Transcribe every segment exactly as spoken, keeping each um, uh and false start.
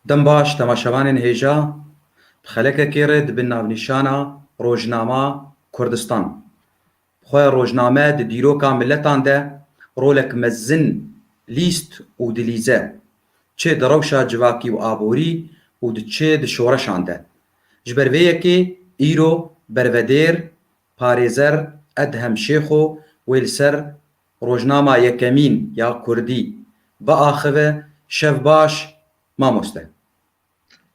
Dem baş, temaşevanên hêja, bi xelekekê re di bin navnîşana Rojnama Kurdistan. Bi xwe rojname di dîroka miletan de rolek mezin lîst û dilîze, çi di rewşa civakî û aborî û di çi di şoreşan de. Ji ber vê yekê îro bervedêr, parêzer Edhem Şêxo wê li ser rojnama yekemîn ya kurdî biaxive. Şev baş, mamoste.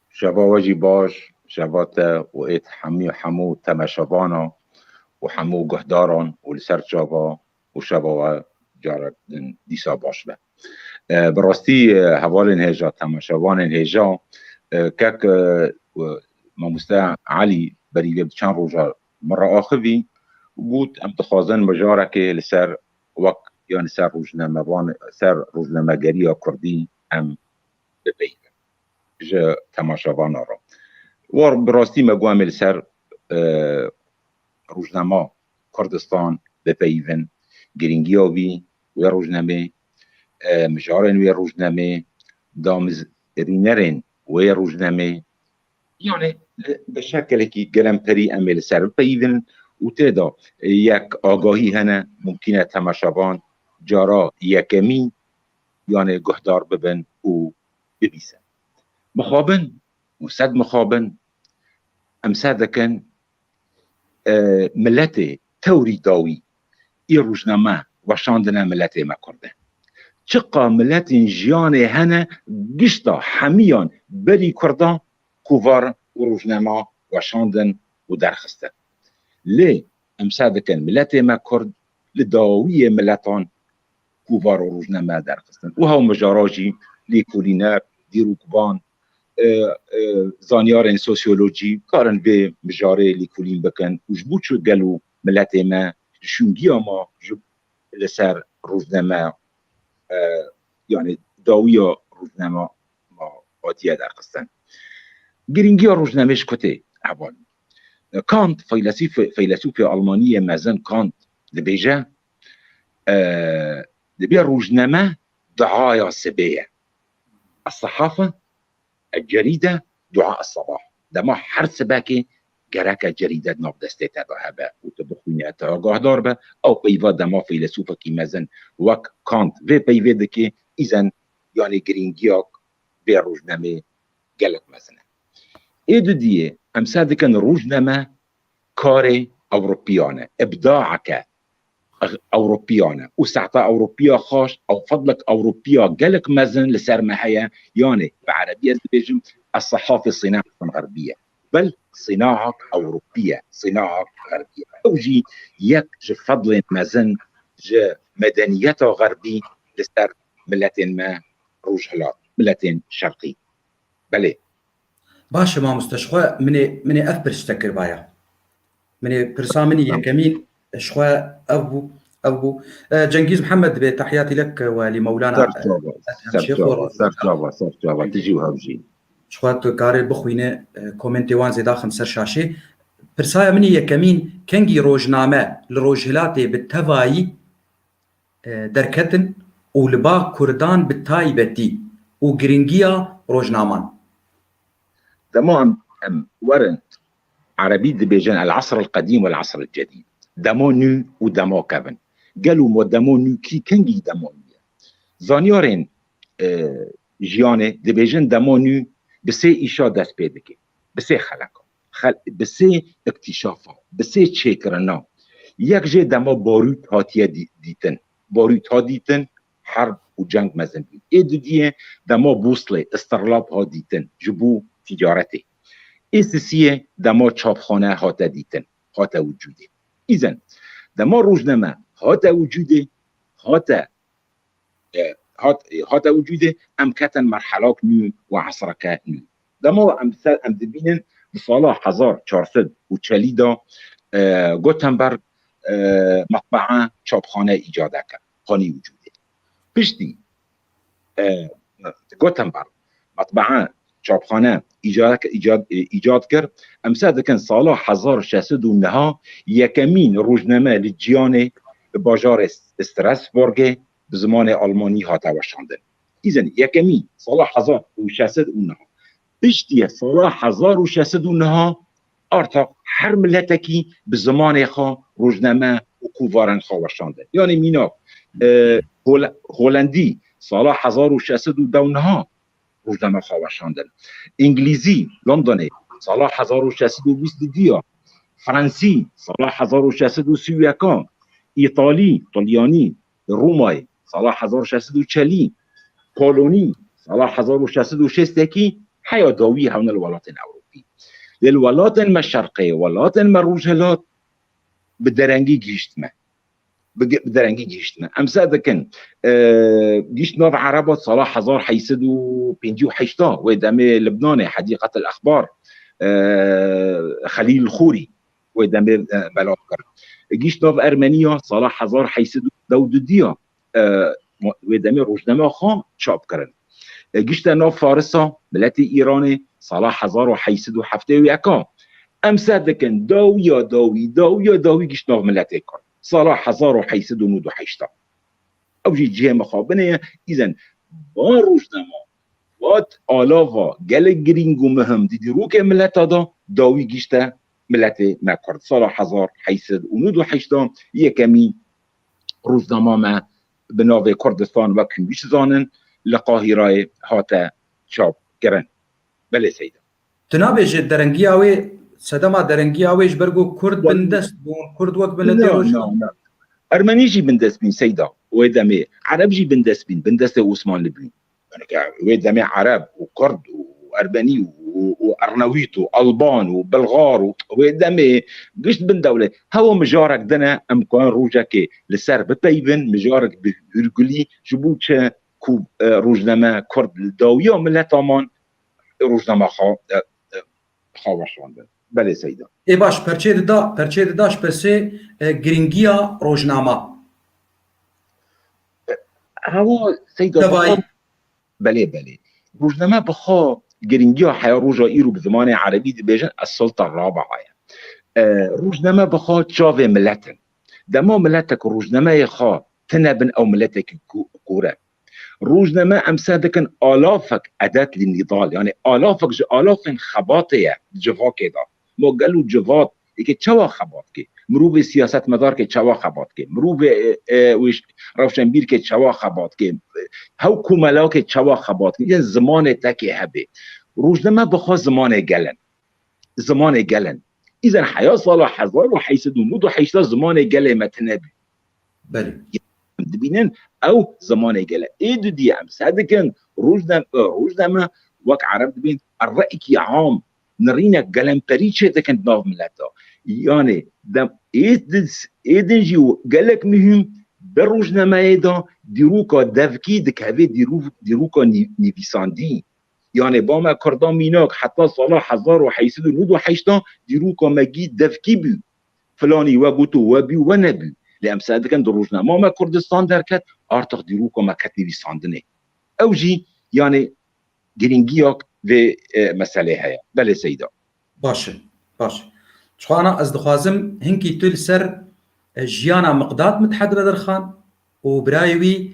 Şeva we jî baş, şeva te û êt hemî, hemû temaşevana û hemû guhdaran û li ser çava û şeva we carek din dîsa baş be. E, bi rastî, e, hevalên hêja, temaşevanên hêja, e, kek, e, mamoste Elî berî vê bi çend roja min re axivî, got, em dixwazin mijarekê li ser wek, yanî ser rojnamevan, ser rojnamegeriya kurdî em bipeyivin ji temaşevana re. War bi rastî me got em ê li ser, e, rojnama Kurdistan bipeyivin, girîngiya wî, wê rojnamê, e, mijarên wê rojnamê, damezrînerên wê rojnamê, yanî li, bi şekelekî gelemperî em ê li ser bipeyivin û tê de yek agahî hene, mumkîn e temaşevan cara yekemî, yanî guhdar bibin û bibîsin. Mixabin û sed mixabin em ser dikin, e, miletê tewrî dawî î rojname weşandine miletê me Kurd e. Çiqa miletên jiyanê hene, gişta hemiyan berî Kurdan kovar û rojnama weşandin û derxistin. Lê em ser dikin miletê me Kurd li dawiyê miletan kovar û rojname derxistin. Û hew mijara jî lêkolîner, dîrokvan, e, e, zanyarên sosyolojî karin vê mijarê lêkolîn bikin û ji bo çi gelo miletê me li şûngiya ma ji li ser rojname, e, yanî dawiya rojname ma hatiye derxistin. Girîngiya rojnamê ji ku tê heval? Kant, feylesîf-, feylesûfê Almanî yê mezin Kant dibêje, e, dibê rojname duaya sibê ye. As-sahafe El-cerîde dua es-sebah. Dema her sibekê gereke cerîde di nav destê te de hebe û tu bixwîne, tu agahdar be. Ew peyva dema feylesûfekî mezin wek Kant vê peyvê dike, îzen, yanî girîngiya vê rojnamê gelek mezin e. Ê dudiyê em ser dikin rojname karê Ewropiyan e, îbdaeke Ewropiyan e. Û sehta Ewropiya xaş, ew fedlek Ewropiya gelek mezin li ser me heye, yanî bi erebî ez dibêjim, es-sehafe sînaatun xerbiye. Bel sînaak Ewropiye, sînaak xerbiye. Ew jî yek ji fedlên mezin ji medeniyeta xerbî li ser miletên me rojhilat, miletên şerqî. Belê. Baş e mamoste, ji xwe min ê, min ê ev pirs te kiribaya. Min ê pirsa min ê yekemîn ji xwe ev bû, ev bû. E, Cengîz Mihemed dibê, "Tehiyatî lek welî Mewlana." Ser çava, ser çava, ser çava, ser çava. Tijî û hev jî. Ji xwe tu karê bixwîne, e, komentê wan zêde axin ser şaşê. Pirsaya min ê yekemîn, kengî rojname li Rojhilatê bi tevayî e, derketin û li ba Kurdan bi taybetî û giringiya rojnaman. Dema em, em werin, erebî dibêjin el-esr el-qedîm wel-esr el-cedîd. Dema nû û dema kevin. Gelo ma dema nû kî, kengî dema nû ye? Zanyarên, e, jiyanê dibêjin dema nû bi sê îşa dest pê dike, bi sê xeleka. Xel-, bi sê îktîşafa, bi sê çêkirina. Yek jê dema barût hatiye dî-, dîtin. Barût ha dîtin, herb û ceng mezin bûn. Ê dudiyê dema bûslê, istirlab ha dîtin, ji bo tîcaretê. Ê sisiyê dema çapxane hate dîtin, hate wicûdê. Îzen, dema rojname hate wicûdê, hate e, hat, e, hate wicûdê, em ketin merhelak nû û esreke nû. Dema em ser, em dibînin di sala hezar çar sed û çelî de, e, Gutenberg, e, metbaa çapxane îcade kir, hanî wicûdê. Piştî, e, Gutenberg metbaa çapxane îcade, îcad, e, îcad kir, em ser dikin sala hezar şeş sed û neh yekemîn rojname li cîyanê li bajarê Strasbourgê bi zimanê almanî hate weşandin. Îzen yekemîn sala hezar û şeş sed û neh. Piştî sala hezar û şeş sed û neh arta her miletekî bi zimanê xwe rojname û kovarên xwe weşandin. Yanî mînak, e, Hol-, Holendî sala hezar û şeş sed û deh û neh rojname xwe weşandin. Îngilîzî, Londonê, sala hezar û şeş sed û bîst û du ya. Fransî, sala hezar û şeş sed û sî û yek a. Îtalî, Talyanî, Rûmayê, sala hezar û şeş sed û çelî. Polonî, sala hezar û şeş sed û şêst û yek heya dawî hewne li welatên Ewropî. Lê li welatên me şerqê, welatên me rojhilat bi derengî gihîştime. Bi, bi derengî gihîştime. Em seh dikin, e, gihîşt nav Ereba sala hezar heyt sed û pêncî û heşt a, wê demê Libnanê, Hedîqet el Exbar, e, Xelîl Xûrî, wê demê, e, belav kir. Gihîşt nav Ermeniya sala hezar heyt sed û deh û du ya, e, wê demê rojnama xwe çap kirin. E, gihîşte nav Farisa, miletê Îranê, sala hezar û heyt sed û heftê û yek a. Em seh dikin, dawiya dawî, dawiya dawî gihîşt nav miletê Kurd. Sala hezar û heyt sed û nod û heşt a. Ew jî cihê mixabinê ye. Îzen van rojnama, vat alava gelek girîng û muhim di dîrokê mileta de dawî gihîşte miletê me Kurd. Sala hezar heyt sed û nod û heşt a yekemî rojnama me bi navê Kurdistan wek hûn jî dizanin li Qahîrayê hate çap kirin. Belê Seyda. Tu nabêjî derengiya wê, sedema derengiya wê ji ber ku Kurd Wal- bindest bûn, Kurd wek miletê Na, roj na, na. Ermenî jî bindest bîn Seyda. Wê demê Ereb jî bindest bîn, bindestê Osmanlî bîn. Yani ke wê demê Ereb û Kurd û Ermenî û, û Ernewît û Alban û Bilgar û wê demê gişt bin dewlet. Hewa mijarek dine em kan rojekê li ser bipeyvin, mijarek bi hûrgulî ji bo çi ku, e, rojname Kurd li dawiya miletaman rojnama xwe, e, e, xwe weşandin. Belê Seyda. Ê baş, perçê dida, perçê dida ji pirsê, e, girîngiya rojnama. Hewa Seyda Tevayî. Belê, belê. Rojname bi xwe girîngiya heya roja îro bi zimanê erebî dibêjin Es-Sulta Rabaa ye. E, rojname bi xwe çavê milet in. Dema miletek rojnameyê xwe tine bin ew miletekî ku-, kûr e. Rojname em seh dikin alafek edet li nîdal, yani alafek ji alafên xebatê ye di civakê de. Ma gelo civat êkê çawa xebat ke? Mirovê siyasetmedar ke çawa xebat ke? Mirovê, e, e, wê ş-, rewşenbîr ke çawa xebat ke? Hew komela ke çawa xebat ke? Yên zimanê te ke hebe. Rojname bi xwe zimanê gel in. Zimanê gel in. Îzen heya sala hezar û heyt sed û nod û heşt a zimanê gelê me tine bû. Belê. Em dibînin ew zimanê gel e. Ê dudiyê em seh dikin, rojnam-, e, rojname wek Ereb dibên, er-re'yekî am, nirînek gelemperî çê dikin di nav mileta. Yani dem-, ê di-, ê din jî gelek muhîm di rojnameyê de dîroka devkî dikeve dîrû-, dîroka nî-, nivîsandî. Yani ba me Kurda mînak heta sala hezar û heyt sed û nod û heşt a dîroka me gî devkî bû. Filanî we got û we bû, we nebû. Lê em seh dikin di rojnama me Kurdistan derket, artix dîroka me ket nivîsandinê. Ew jî yani girîngiyak vê, e, meselê heye. Belê Seyda. Baş e, baş e. Çixana ez dixwazim hinkî tu li ser, e, jiyana Miqdad Mithed Bedirxan û birayê wî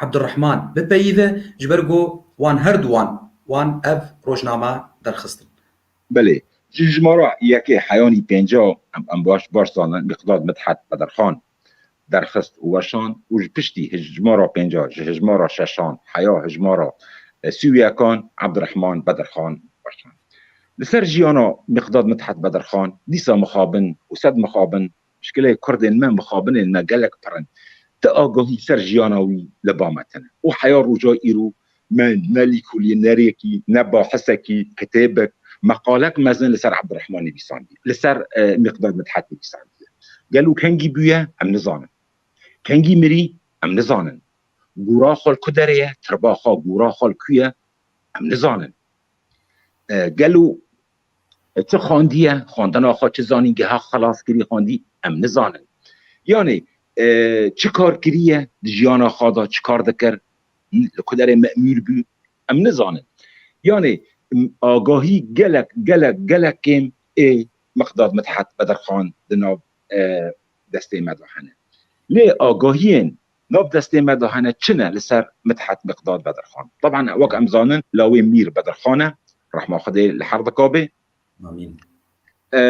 Ebdurrehman bipeyîve, ji ber ku wan her duwan wan ev rojname derxistin. Belê. Ji hijmara yekê heyanî pênca em, em baş, baş zanin, Miqdad Mithed Bedirxan derxist û weşand û ji piştî hijmara pênca, ji hijmara şeşan heya hijmara, e, sî û yekan Ebdurrehman Bedirxan weşand. Li ser jiyana Miqdad Mithed Bedirxan dîsa mixabin û sed mixabin, şikilê Kurdên me, mixabinên me gelek pir in. Ti agahî ser jiyana wî li ba me tine. Û heya roja îro me ne lîkolîneriyekî, ne bahisekî, kitêbek, meqalek mezin li ser Ebdurrehman nivîsandî. Li ser, e, Miqdad Mithed nivîsandî. Gelo kengî bûye? Em nizanin. Kengî mirî? Em nizanin. Gora xwe li ku derê ye? Tirba xwe, gora xwe li ku ye? Em nizanin. E, gelo, e, çi xandiye? Xwendina xwe çi zanîngeha xelas kirî xwendî? Em nizanin. Yani, e, çi kar kiriye di jiyana xwe de, çi kar dikir? Li ku derê memûr bû? Em nizanin. Yani, m-, agahî gelek, gelek, gelek kêm ê Miqdad Mithed Bedirxan di nav, e, destê me de hene. Lê agahiyên nav destê me de hene çi ne li ser Mithed Miqdad Bedirxan? Teban wek em zanin lawê Mîr Bedirxan e, Rehma Xwedê li her dikabê. Amîn. E,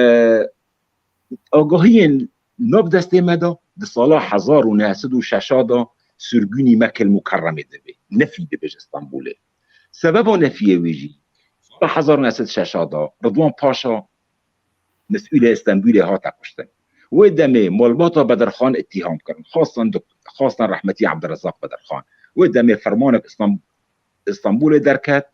agahiyên nav destê me de di sala hezar û neh sed û şeş de sirgûnî Mekkel Mukerremê dibe. Nefî dibe ji Stenbolê. Sebeba nefiyê wê jî sala hezar û neh sed û şeş de Ridwan Paşa mesûlê Stenbolê hate kuştin. Wê demê malbata Bedirxan îttiham kirin. Xwestin dok-, xwestin rehmetî Ebdirezaq Bedirxan. Wê demê fermanek Stenb-, Stenbolê derket.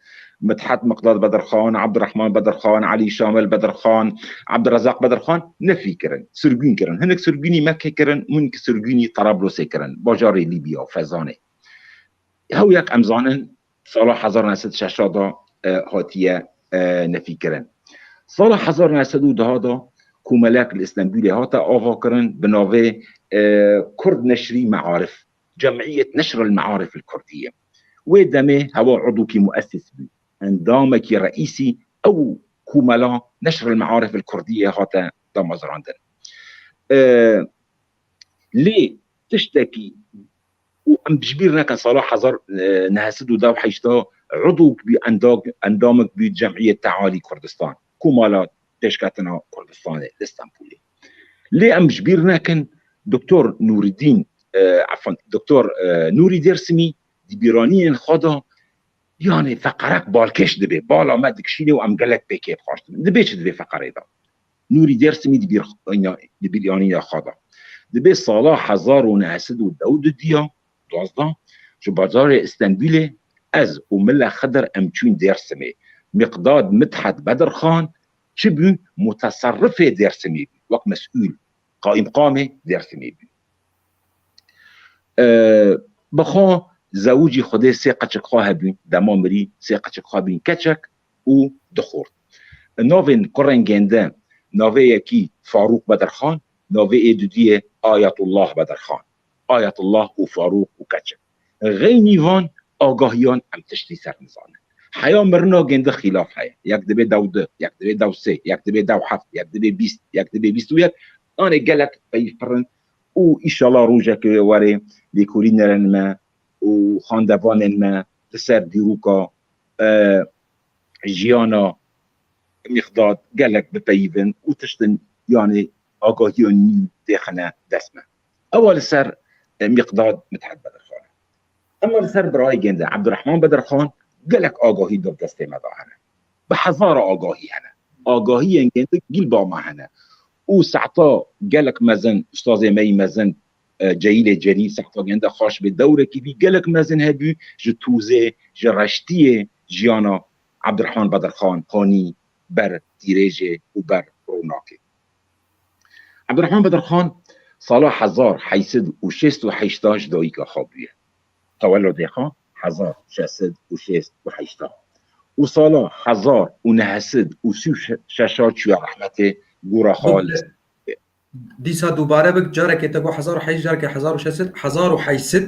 Midhet Miqdad Bedirxan, Ebdirehman Bedirxan, Elî Şamil Bedirxan, Ebdirezaq Bedirxan nefî kirin. Sirgûn kirin. Hinek sirgûnî Mekkê kirin, hinek sirgûnî Terablosê kirin. Bajarê Lîbya, Fezanê. Hew yek em zanin sala hezar neh sed û şeş de, e, hatiye, e, nefî kirin. Sala hezar neh sed û deh de komelek li Stenbolê hate ava kirin bi navê, e, Kurd Neşrî Mearif, Cemiyet Neşr el Mearif el Kurdiye. Wê demê hewa udwekî muessis bû. Endamekî reîsî ew komela Neşr el Mearif el Kurdiye hate damezrandin. E, lê tiştekî û em ji bîr nekin sala hezar neh sed û deh û heşt de udwek bû, endag-, endamek bû Cemiyet Tealî Kurdistan, Komala Pêşketina Kurdistanê li Stenbolê. Lê em ji bîr nekin Doktor Nûrîdîn, e, efan, Doktor, e, Nûrî Dêrsimî di bîraniyên xwe de, yanî feqerek balkêş dibe, bala me dikişîne û em gelek pê kêfxweş dibin. Dibe çi dibe feqerê de? Nûrî Dêrsimî di bîr-, di bîranîna xwe de. Dibe sala hezar û neh sed û deh û dudiya, duwazdeh, ji bajarê Stenbolê ez û Mile Xidir em çûn Dêrsimê. Miqdad Midhet Bedirxan çi bû? Muteserrifê Dêrsimê bû, wek mesûl, qaîmqamê Dêrsimê bû. E, bi xwe zewicî Xwedê sê qeçik xwe hebûn, dema mirî sê qeçik xwe bûn, keçek û du xort. Navên kurên gênde, navê yekî Farûq Bedirxan, navê ê dudiyê Ayetullah Bedirxan. Ayetullah û Farûq û keçik. Xeynî van agahiyan em tiştî ser nizanin. Heya mirina gênde xîlaf heye. Yek dibe dew du, yek dibe dew sê, yek dibe dew heft, yek dibe bîst, yek dibe bîst û yek. Anê gelek peyv pir in û îşallah rojekê wê were lêkolînerên me û xandevanên me li ser dîroka, e, jiyana Miqdad gelek bipeyivin û tiştin, yanî agahiyên nû têxine dest me. Ewa li ser, e, Miqdad Midhet Bedirxan e. Ema li ser birayê gênde Ebdirehman Bedirxan gelek agahî di destê me de hene. Bi hezara agahî hene. Agahiyên gênde gîl ba me hene. Û sehta gelek mezin, ustazê me yî mezin, e, Cehîlê Celîl, sehta gênde xaş bê, dewrekî vî gelek mezin hebû, ji tûzê, ji reştiyê jiyana Ebdirehman Bedirxan hanî ber tîrêjê û ber ronakê. Ebdirehman Bedirxan sala hezar heyt sed û şêst û heşt ji dayika xwe bûye. Tewelludê xwe hezar şeş sed û şêst û heşt. Û sala hezar û neh sed û sî û şeş çûye rehmetê, gora xwe li Dîsa dubare bik, carekê te got hezar û heşt, carekê hezar û şeş sed, hezar û heşt sed.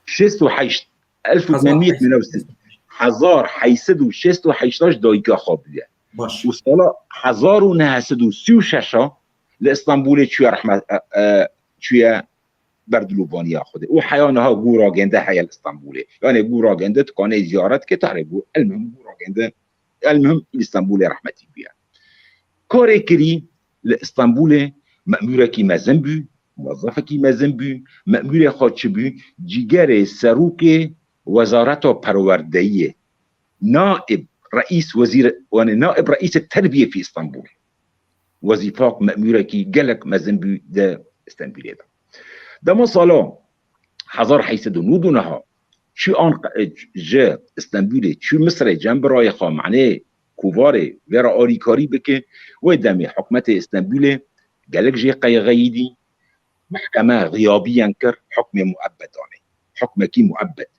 Şêst û heşt, elf û nehsed û newsî. Hezar heyt sed û şêst û heşt ji dayika xwe bûye. Baş. Û sala hezar û neh sed û sî û şeş li Stenbolê çûye rehmet, e, e, çûye berdilûbaniya Xwedê. Û heya niha gora gênde heye li Stenbolê. Yanê gora gênde tu kanê ziyaret ke, tarê gor, elmihim gora gênde, elmihim li Stenbolê rehmetî bûye. Karê kirî li Stenbolê memûrekî mezin bû, muwezefekî mezin bû, memûrê xwe çi bû? Cîgerê serokê Wezareta Perwerdeyiyê, naib reîs wezîr, yanî naib reîsê terbiyê fî Stenbol. Wezîfak memûrekî gelek mezin bû di Stenbolê de. Dema sala hezar heyt sed û nod û neh çû an, ji Stenbolê çû Misirê cem birayê xwe, manê kovarê vê re alîkarî bike, wê demê hikûmetê Stenbolê gelek jê qeyxeyî dî, mehkeme xiyabiyan kir, hikmê muebbed danê. Hikmekî muebbed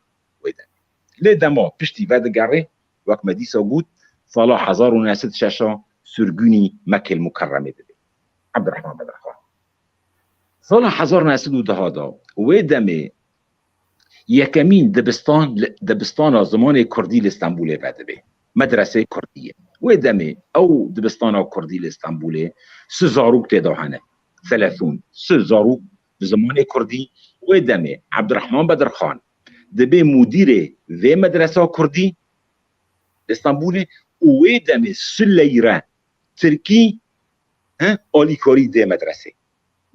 wê demê. Lê dema piştî vedigere, wek me dîsa got, sala hezar û neh sed û şeş sirgûnî Mekkê Mukerremê dibe. Ebdirehman Bedirxan. Sala hezar neh sed û deh de wê demê yekemîn dibistan, dibistana zimanê kurdî li Stenbolê vedibe. Medresê kurdî ye. Wê demê ew dibistana kurdî li Stenbolê si zarok tê de hene. Selethûn, si zarok bi zimanê kurdî. Wê demê Ebdirehman Bedirxan dibe mudîrê vê medresa kurdî li Stenbolê û wê demê Suleyre Tirkî, he, alîkarî dê medresê.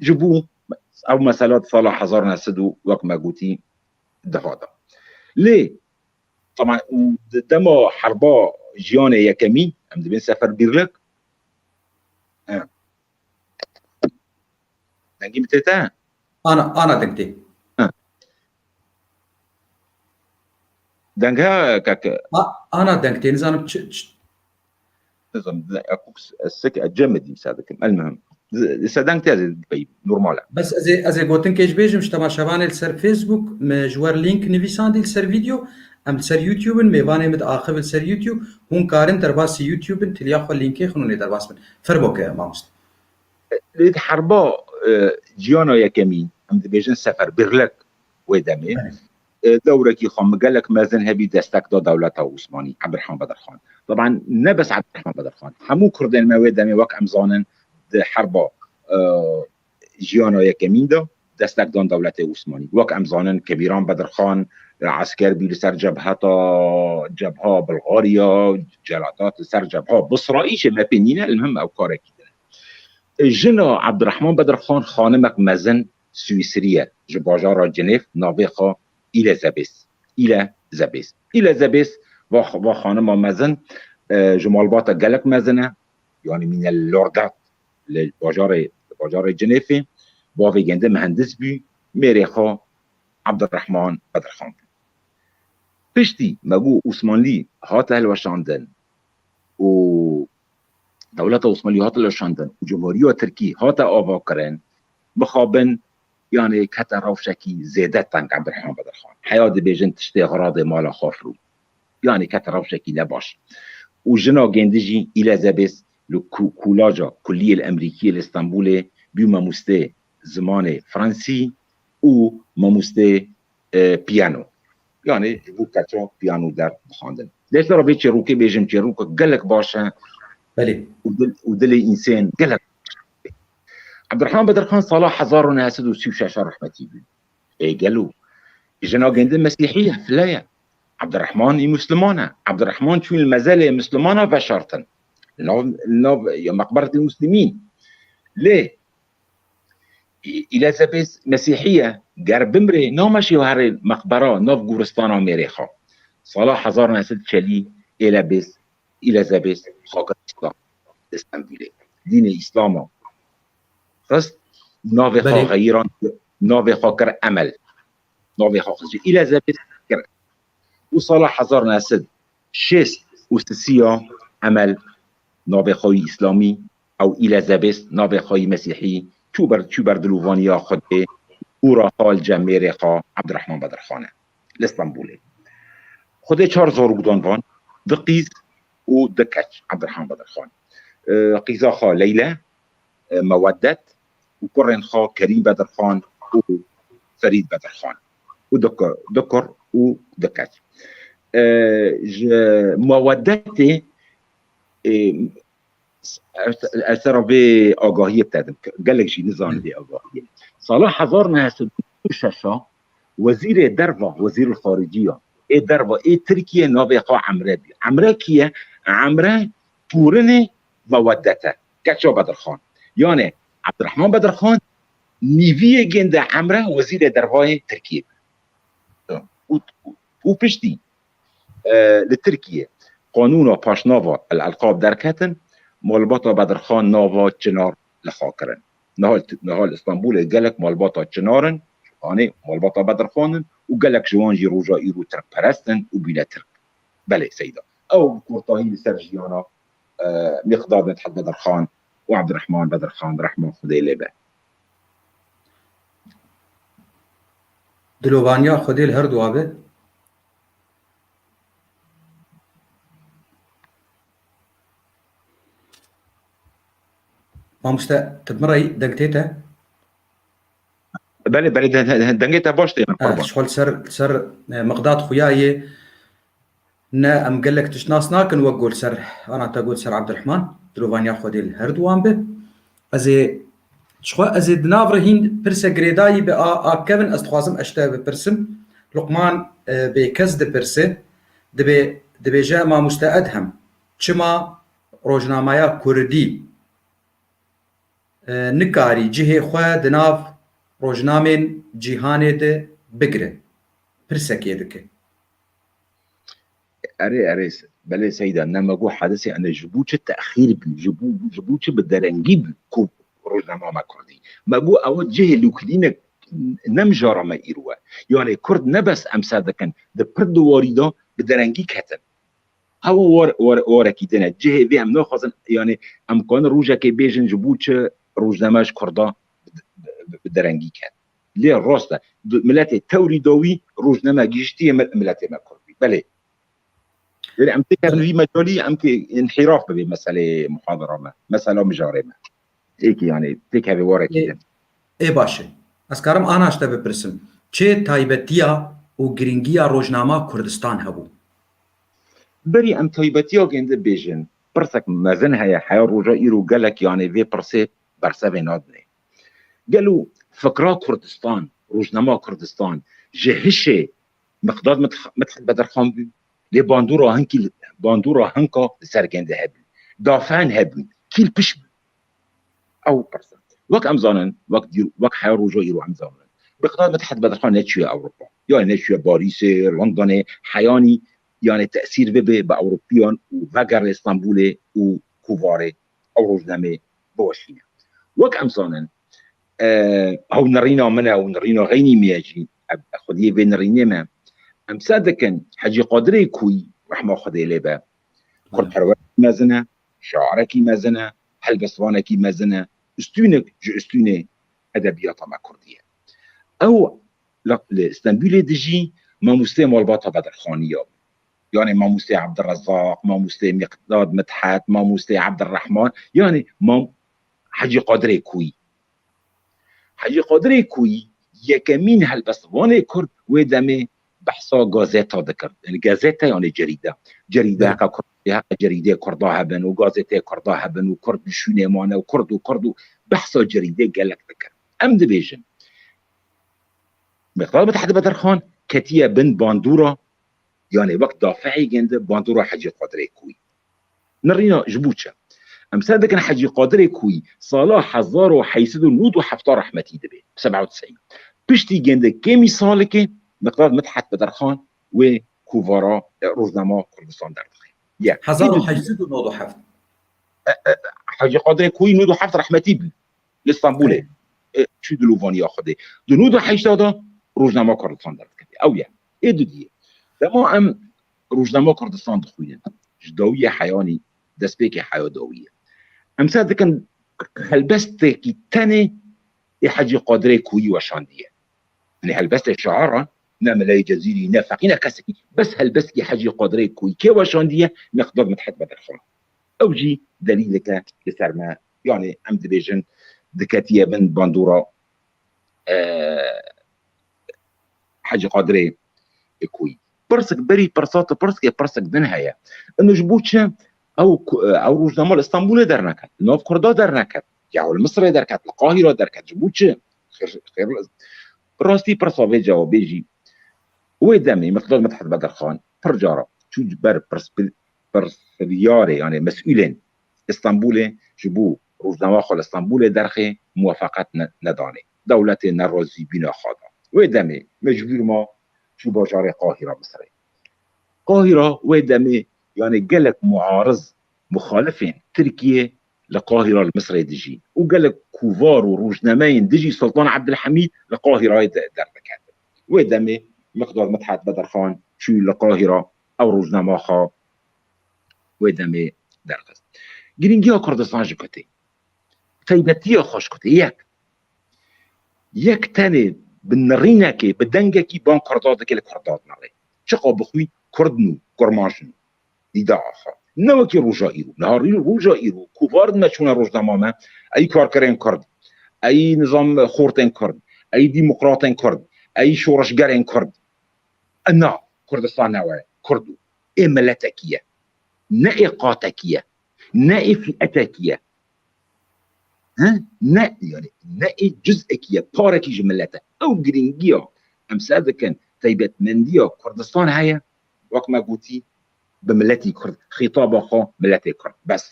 Ji bo ew mesela di sala hezar neh sed û wek me gotî duha de. Lê, teman, û di dema herba jiyanê yekemî, em dibên Seferbîrlik, he. Dengê min tê te? Ana, ana deng tê. Ha. Deng he, kak. A-, ana deng tê, nizanim çi, çi. Nizanim, ez sik, ez cem dîm sa dikim. Elmuhim. Sedeng tê ez pey, normal e. Bes ez ê, ez ê gotinkê ji bêjim ji temaşevanê li ser Facebook, me ji we link nivîsandî li ser vîdeo, em li ser YouTube in, mêvanê min diaxivin li ser YouTube, hûn karin derbasî YouTube in, tiliya xwe lînkê xin hûn ê derbas bin. Fermo ke mamoste. Lê di herba, e, ciyana yekemî, em dibêjin Seferbîrlik wê demê, Belê. e, dewrekî xwe mi gelek mezin hebî destek da dewleta Osmanî, Ebdurehman Bedirxan. Teban ne bes Ebdurehman Bedirxan, hemû Kurdên me wê demê wek em zanin di herba, e, jiyana yekemîn de destek dan dewletê Osmanî. Wek em zanin Kebîran Bedirxan, e, esker bî li ser cebheta, cebha Bulgarya, Celadat li ser cebha Bisra, îşê me pê nîne, elmuhim ew karekî din. Jina Ebdurehman Bedirxan xanimek mezin Swîsrî ye, ji bajara Cinêv, navê xwe Îlezebês. Îlezebês. Îlezebês va, va xanima mezin, e, ji malbata gelek mezin e, yanî mîne li Lordat, li bajarê, li bajarê Cinêfê, bavê gende mihendis bû, mêrê xwe Ebdurehman Bedirxan bû. Piştî me bû Osmanlî hate hilweşandin û dewleta Osmanlî hate hilweşandin û Cumhuriya Tirkî hate avakirin, mixabin, yanî kete rewşekî zêde teng Ebdurehman Bedirxan. Heya dibêjin tiştê xiradê mala xwe firû. Yanî kete rewşekî ne baş. Û jina gêndi jî Îlezebês li ku-, kulaca Kulliyê li Emerîkiyê li Stenbolê bû mamostê zimanê fransî û mamostê, e, piyano. Yanî ji bo keça piyano der dixwandin. Lê ji ra vê çêrokê bêjim, çêrokek gelek baş e Belê. û dil, û dilê însên gelek baş e. Ebdurehman Bedirxan sala hezar û neh sed û sî û şeş rehmetî bû. Ê gelo, jina gêndi Mesîhî ye, file ye. Ebdurehman î Musliman e. Ebdurehman çûn li mezelê Muslimana veşartin. Li nav, li nav ya meqberetê Muslimîn. Lê Î-, Îlezebês Mesîhî ye. Ger bimrê, nameşê û herê meqbera nav goristana mêrê xwe. Sala hezar neh sed çelî Îlebês, Îlezebês xwe kir Îslam li Stenbolê. Dînê Îslama xist û navê xwe Belê. xeyirand, navê xwe kir Emel. Navê xwe xist ji Îlezebês kir. Û sala hezar neh sed şêst û sisiya Emel navê xwe yî îslamî, ew Îlezebês navê xwe yî mesîhî, çû ber, çû ber dilovaniya Xwedê û raxal cem mêrê xwe Ebdurehman Bedirxan e li Stenbolê. Xwedê çar zarokdan van, du qîz û du keç Ebdurehman Bedirxan. E, qîza xwe Leyle, e, Meweddet û kurên xwe Kerîm Bedirxan û Ferîd Bedirxan û du ku-, du kur û du keç. E, ji Meweddetê, e, ez, ez ser vê agahiyê te dim, gelek jî nizanin vê agahiyê. Sala hezar neh sed û şeş a wezîrê derva, wezîrul xariciya ê derva ê Tirkiye navê xwe Emre bî. Emre kî ye? Emre torinê Meweddet e, keça Bedirxan. Yanê Ebdurehman Bedirxan nîviyê gênde Emre wezîrê dervayê Tirkiyê bû. Û, û piştî, e, li Tirkiyê qanûna paşnava El Elqab derketin, malbata Bedirxan nava Çinar li xwe kirin. Niha, niha li Stenbolê gelek malbata Çinar in, yanê malbata Bedirxan in û gelek ji wan jî roja îro tirkperest in û bîne tirk. Belê Seyda. Ew bi kurtahî li ser jiyana, e, Miqdad Medhet Bedirxan û Ebdurehman Bedirxan, rehma Xwedê lê be. Dilovaniya Xwedê li her dua be. Mamoste, tu bi min re yî, deng tê te? Belê, belê, de-, de-, dengê te baş tê, min Ha, qurban. Ji xwe li ser, li ser, e, Miqdad xuya yê ne em gelek tişt nas nakin wek got ser, ana te got ser Ebdurehman, dilovaniya Xwedê li her duwan be. Ez ê ji xwe, ez ê di nav re hîn pirse girêdayî bi a, a kevin, ez dixwazim ez te bipirsim. Luqman, e, Bêkes dipirse, dibê, dibêje Mamoste Edhem. Çima rojnameya kurdî, e, nikarî cihê xwe di nav rojnamên cîhanê de bigire? Pirsekê dike. Erê, erê, belê Seyda, ne me got hadisê ene ji bo çi texîr bû, ji bo, ji bo çi bi derengî bû ku rojnama me kurdî. Me got ew cihê lûkilînek ne mijara me îro e. Yanê kurd ne bes em ser dikin, di pir di warî de bi derengî ketin. Hewa war, war, warekî têne. Cihê vê em naxwazin, yanî em kanin rojekê bêjin ji bo çi rojname ji kurda bi, bi, bi derengî ket. Lê rast e. Miletê tewrî dawî rojname gihiştiye miletê me kurdî. Belê. Lê em têkevin vî mecalî, em kê inhîraf bibe meselê muhadara me. Mesela mijarê me. Êkî, yanî têkevê warekî din. Ê baş e. Ez karim ana ji te bipirsim. Çi taybetiya û girîngiya rojnama Kurdistan hebû? Berî em taybetiya gêndi bêjin. Pirsek mezin heye, heya roja îro gelek yanê vê pirsê bersevê nadinê. Gelo fikra Kurdistan, rojnama Kurdistan, ji hişê Miqdad Mit-, Mithet Bedirxan bû, lê bandora hinkî, bandora hinka li ser gêndi hebû. Dafen hebûn, kî li pişt bû? Ew pirsa. Wek em zanin, wek dîr, wek heya roja îro em zanin. Miqdad Mithet Bedirxan neçûye Ewropa. Yanî neçûye Parîsê, Londonê, heyanî yanî tesîr bibe bi Ewropiyan û vegere Stenbolê û kovarê ew rojnamê biweşîne. Wek em zanin, e, ew nirîna min e û nirîna xeynî me ye jî, xwediyê vê nirînê me. Em ser dikin Hecî Qadirê Kûyî, rehma Xwedê lê be, kurdperwerekî mezin e, şarekî mezin e, helbestvanekî mezin e, ustûnek ji ustûnê edebiyata me kurdî ye. Ew li Stenbolê dijî mamostê malbata Bedirxaniya bû. Yanî mamostê Ebdirezaq, mamostê Miqdad Mithet, mamostê Ebdirrehman, yanî mam Hecî Qadirê Kûyî. Hecî Qadirê Kûyî yekemîn helbestvanê kurd wê demê behsa gazeta dikir. Yanî gazete yanî cerîde. Cerîde heqa kurd, heqa cerîdê kurda hebin û gazetê kurda hebin û kurd li şûnê mane û kurd û kurd û behsa cerîdê gelek dikir. Em dibêjin, Miqdad Mithet Bedirxan ketiye bin bandora, yanî wek dafeê gêndi bandora Hecî Qadirê Kûyî. Nirîna ji bo çi? Em ser dikin Hecî Qadirê Kûyî sala hezar û heyt sed û nod û heft rehmetî dibe, seba û tisîn. Piştî gêndi kêmî salikê Miqdad Mithet Bedirxan wê kovara, e, rojnama Kurdistan derdixe. Yek. Hezar û heyt sed û nod û heft. E, e, Hecî Qadirê Kûyî nod û heft rehmetî bû li Stenbolê. E, çû dilovaniya Xwedê. Di nod û heşt de rojnama Kurdistan derdikeve. Ew ye. Ê dudiyê. Dema em rojnama Kurdistan dixwînin, ji dawiyê heyanî, destpêkê heya dawiyê. Em ser dikin helbestekî tenê ê Hecî Qadirê Kûyî weşandiye. Yanî helbestê şair e, ne Meleyê Cezîrî, ne Feqî, ne kesekî. Bes helbestekî Hecî Qadirê Kûyî kê weşandiye, Miqdad Mithet Bedirxan. Ew jî delîlek e li ser me, yanî em dibêjin diketiye bin bandora, e, Hecî Qadirê Kûyî. Pirsek berî pirsa tu pirsek, pirsek din heye. Ino ji bo çi ew ku-, ew rojnama li Stenbolê derneket, li nav Kurda derneket, ya li Misirê derket, li Qahîra derket, ji bo çi? Xêr, xêr, rastî pirsa vê cewabê jî. Wê demê Miqdad Mithet Bedirxan pir cara çû ji ber pirs-, pirsivyarê, yanî mesûlên Stenbolê ji bo rojnama xwe li Stenbolê derxê muwefeqet ne-, nedanê. Dewletê nerazî bîna xwe da. Wê demê mecbûr ma çû bajarê Qahîra Misirê. Qahîra wê demê, yanî gelek muariz, muxalifên Tirkiyê li Qahîra li Misirê dijî û gelek kovar û rojnameyên dijî Sultan Ebdilhemîd li Qahîrayê de-, derdiketin. Wê demê Miqdad Mithet Bedirxan çû li Qahîra ew rojnama xwe wê demê derxist. Girîngiya Kurdistan ji ku tê? Taybetiya xwe ji ku tê? Yek. Yek tenê bi nirînekê, bi dengekî ban Kurda dike, li Kurda dinare. Çiqa bixwî Kurd nû, Kurmanc nû. Dîda axa. Ne wekî roja îro. Niha rî-, roja îro, kovar me çûne rojnama me, ey karkerên Kurd, ey nizam xortên Kurd, ey demokratên Kurd, ey şoreşgerên Kurd. E na, Kurdistan ne we, Kurd û. Ê miletekî ye. Ne ê qatekî ye. Ne ê fîetekî ye. He? Ne, yanî, ne ê cizekî ye, parekî ji milet e. Ew girîngiya em ser dikin, taybetmendiya Kurdistan heye, wek me gotî, bi miletî Kurd, xîtaba xwe miletê Kurd. Bes.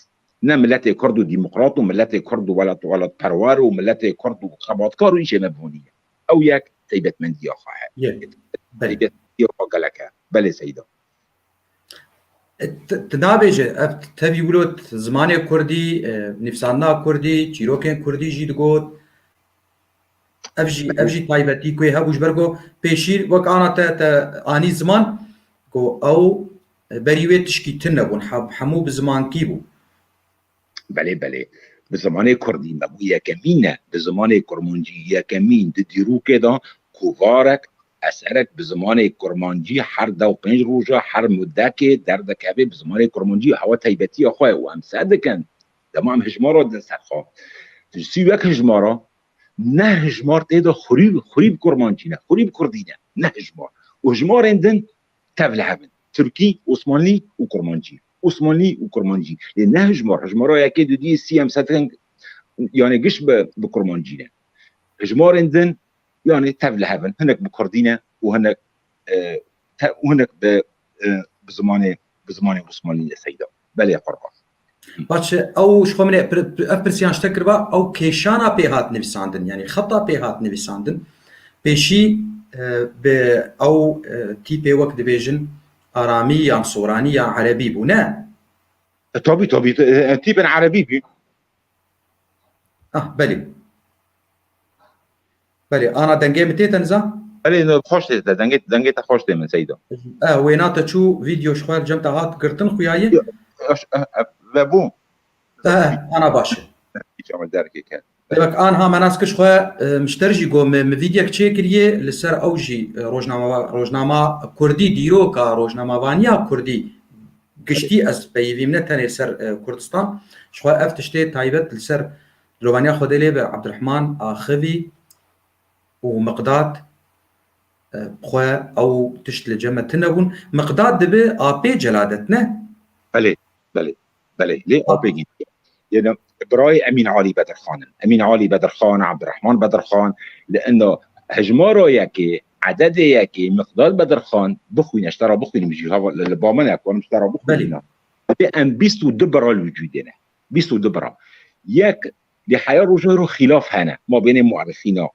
Ne miletê Kurd û demokrat û miletê Kurd û welat, welatperwer û miletê Kurd û xebatkar û îşê me bivonîne. Ew yek taybetmendiya xwe heye. Yek. Belê. Taybetmendiya xwe gelek e. Belê Seyda. E, t-, tu nabêje, ev tevî wilo zimanê kurdî, e, nivîsandina kurdî, çîrokên kurdî jî digot. Ev jî, ev jî taybetî ku hebû ji ber ku pêşî wek ana te, te anî ziman ku ew berî wê tişkî tune bûn, he-, hemû bi zimankî bû. Belê, belê. Bi zimanê kurdî me bû yekemîn e. Bi zimanê kurmancî yekemîn di dîrokê de kovarek, eserek bi zimanê kurmancî her dew pênc roja, her mudekê derdikeve bi zimanê kurmancî hewa taybetiya xwe û em sedikin. Dema em hijmara din ser xwe. Tu sî wek hijmara, ne hijmar tê de xurî, xurî bi kurmancî ne, xurî bi kurdî ne, ne hijmar. Û hijmarên din tev li hev in. Tirkî, Osmanlî û Kurmancî. Osmanlî û Kurmancî. Lê ne hijmar. Hijmara yekê, dudiyê, sî em sed, yanî giş bi, bi Kurmancî ne. Hijmarên din, yanî tev li hev in. Hinek bi Kurdî ne û hinek, e, te, û hinek bi, e, bi zimanê, bi zimanê Osmanlî ne Seyda. Belê qurban. Baş e, ew ji xwe min ê pir-, pir-, ev pirsiyan ji te kiriba, ew kêşana pê hat nivîsandin, yanî xeta pê hat nivîsandin. Pêşî, e, bi ew, e, tîpê wek dibêjin aramî yan soranî yan erebî bû, ne? E, tabî, tabî, e, e, tîpên erebî bû. Ah, belê. Belê, ana dengê min tê te niza? Belê, ne, xweş tê te, dengê, dengê te xweş tê min, Seyda. E, wêna te çû, vîdeo ji xwe cem te hat girtin, xuyaye? Yo, e, e, vebû. E, ana baş e. Hiç ama derkê ket. Demek anha me nas kir ji xwe, e, mişter jî got, me, me vîdyek çêkiriye, li ser ew jî, e, rojnama, rojnama kurdî, dîroka rojnamavaniya kurdî giştî ez peyivîm, ne tenê li ser, e, Kurdistan. Ji xwe ev tiştê taybet li ser dilovaniya Xwedê lê be Abdurrahman Axivî û Miqdad, e, xwe ew tişt li cem me tune bûn. Miqdad dibe apê Celadet, ne? Belê, belê, belê. Lê apê gî. Yene birayê Emîn Alî Bedirxan in. Emîn Alî Bedirxan, Abdurrahman Bedirxan, li enda hejmara yekê, ededê yekê, Miqdad Bedirxan, bixwîne, ji te re bixwînim jî, hava li, li ba min e, karim ji te re bixwînim. Belê. Em bîst û du bira li wicûdê ne. Bîst û du bira. Yek, lê heya roja îro xîlaf hene, ma bênê muerixîna.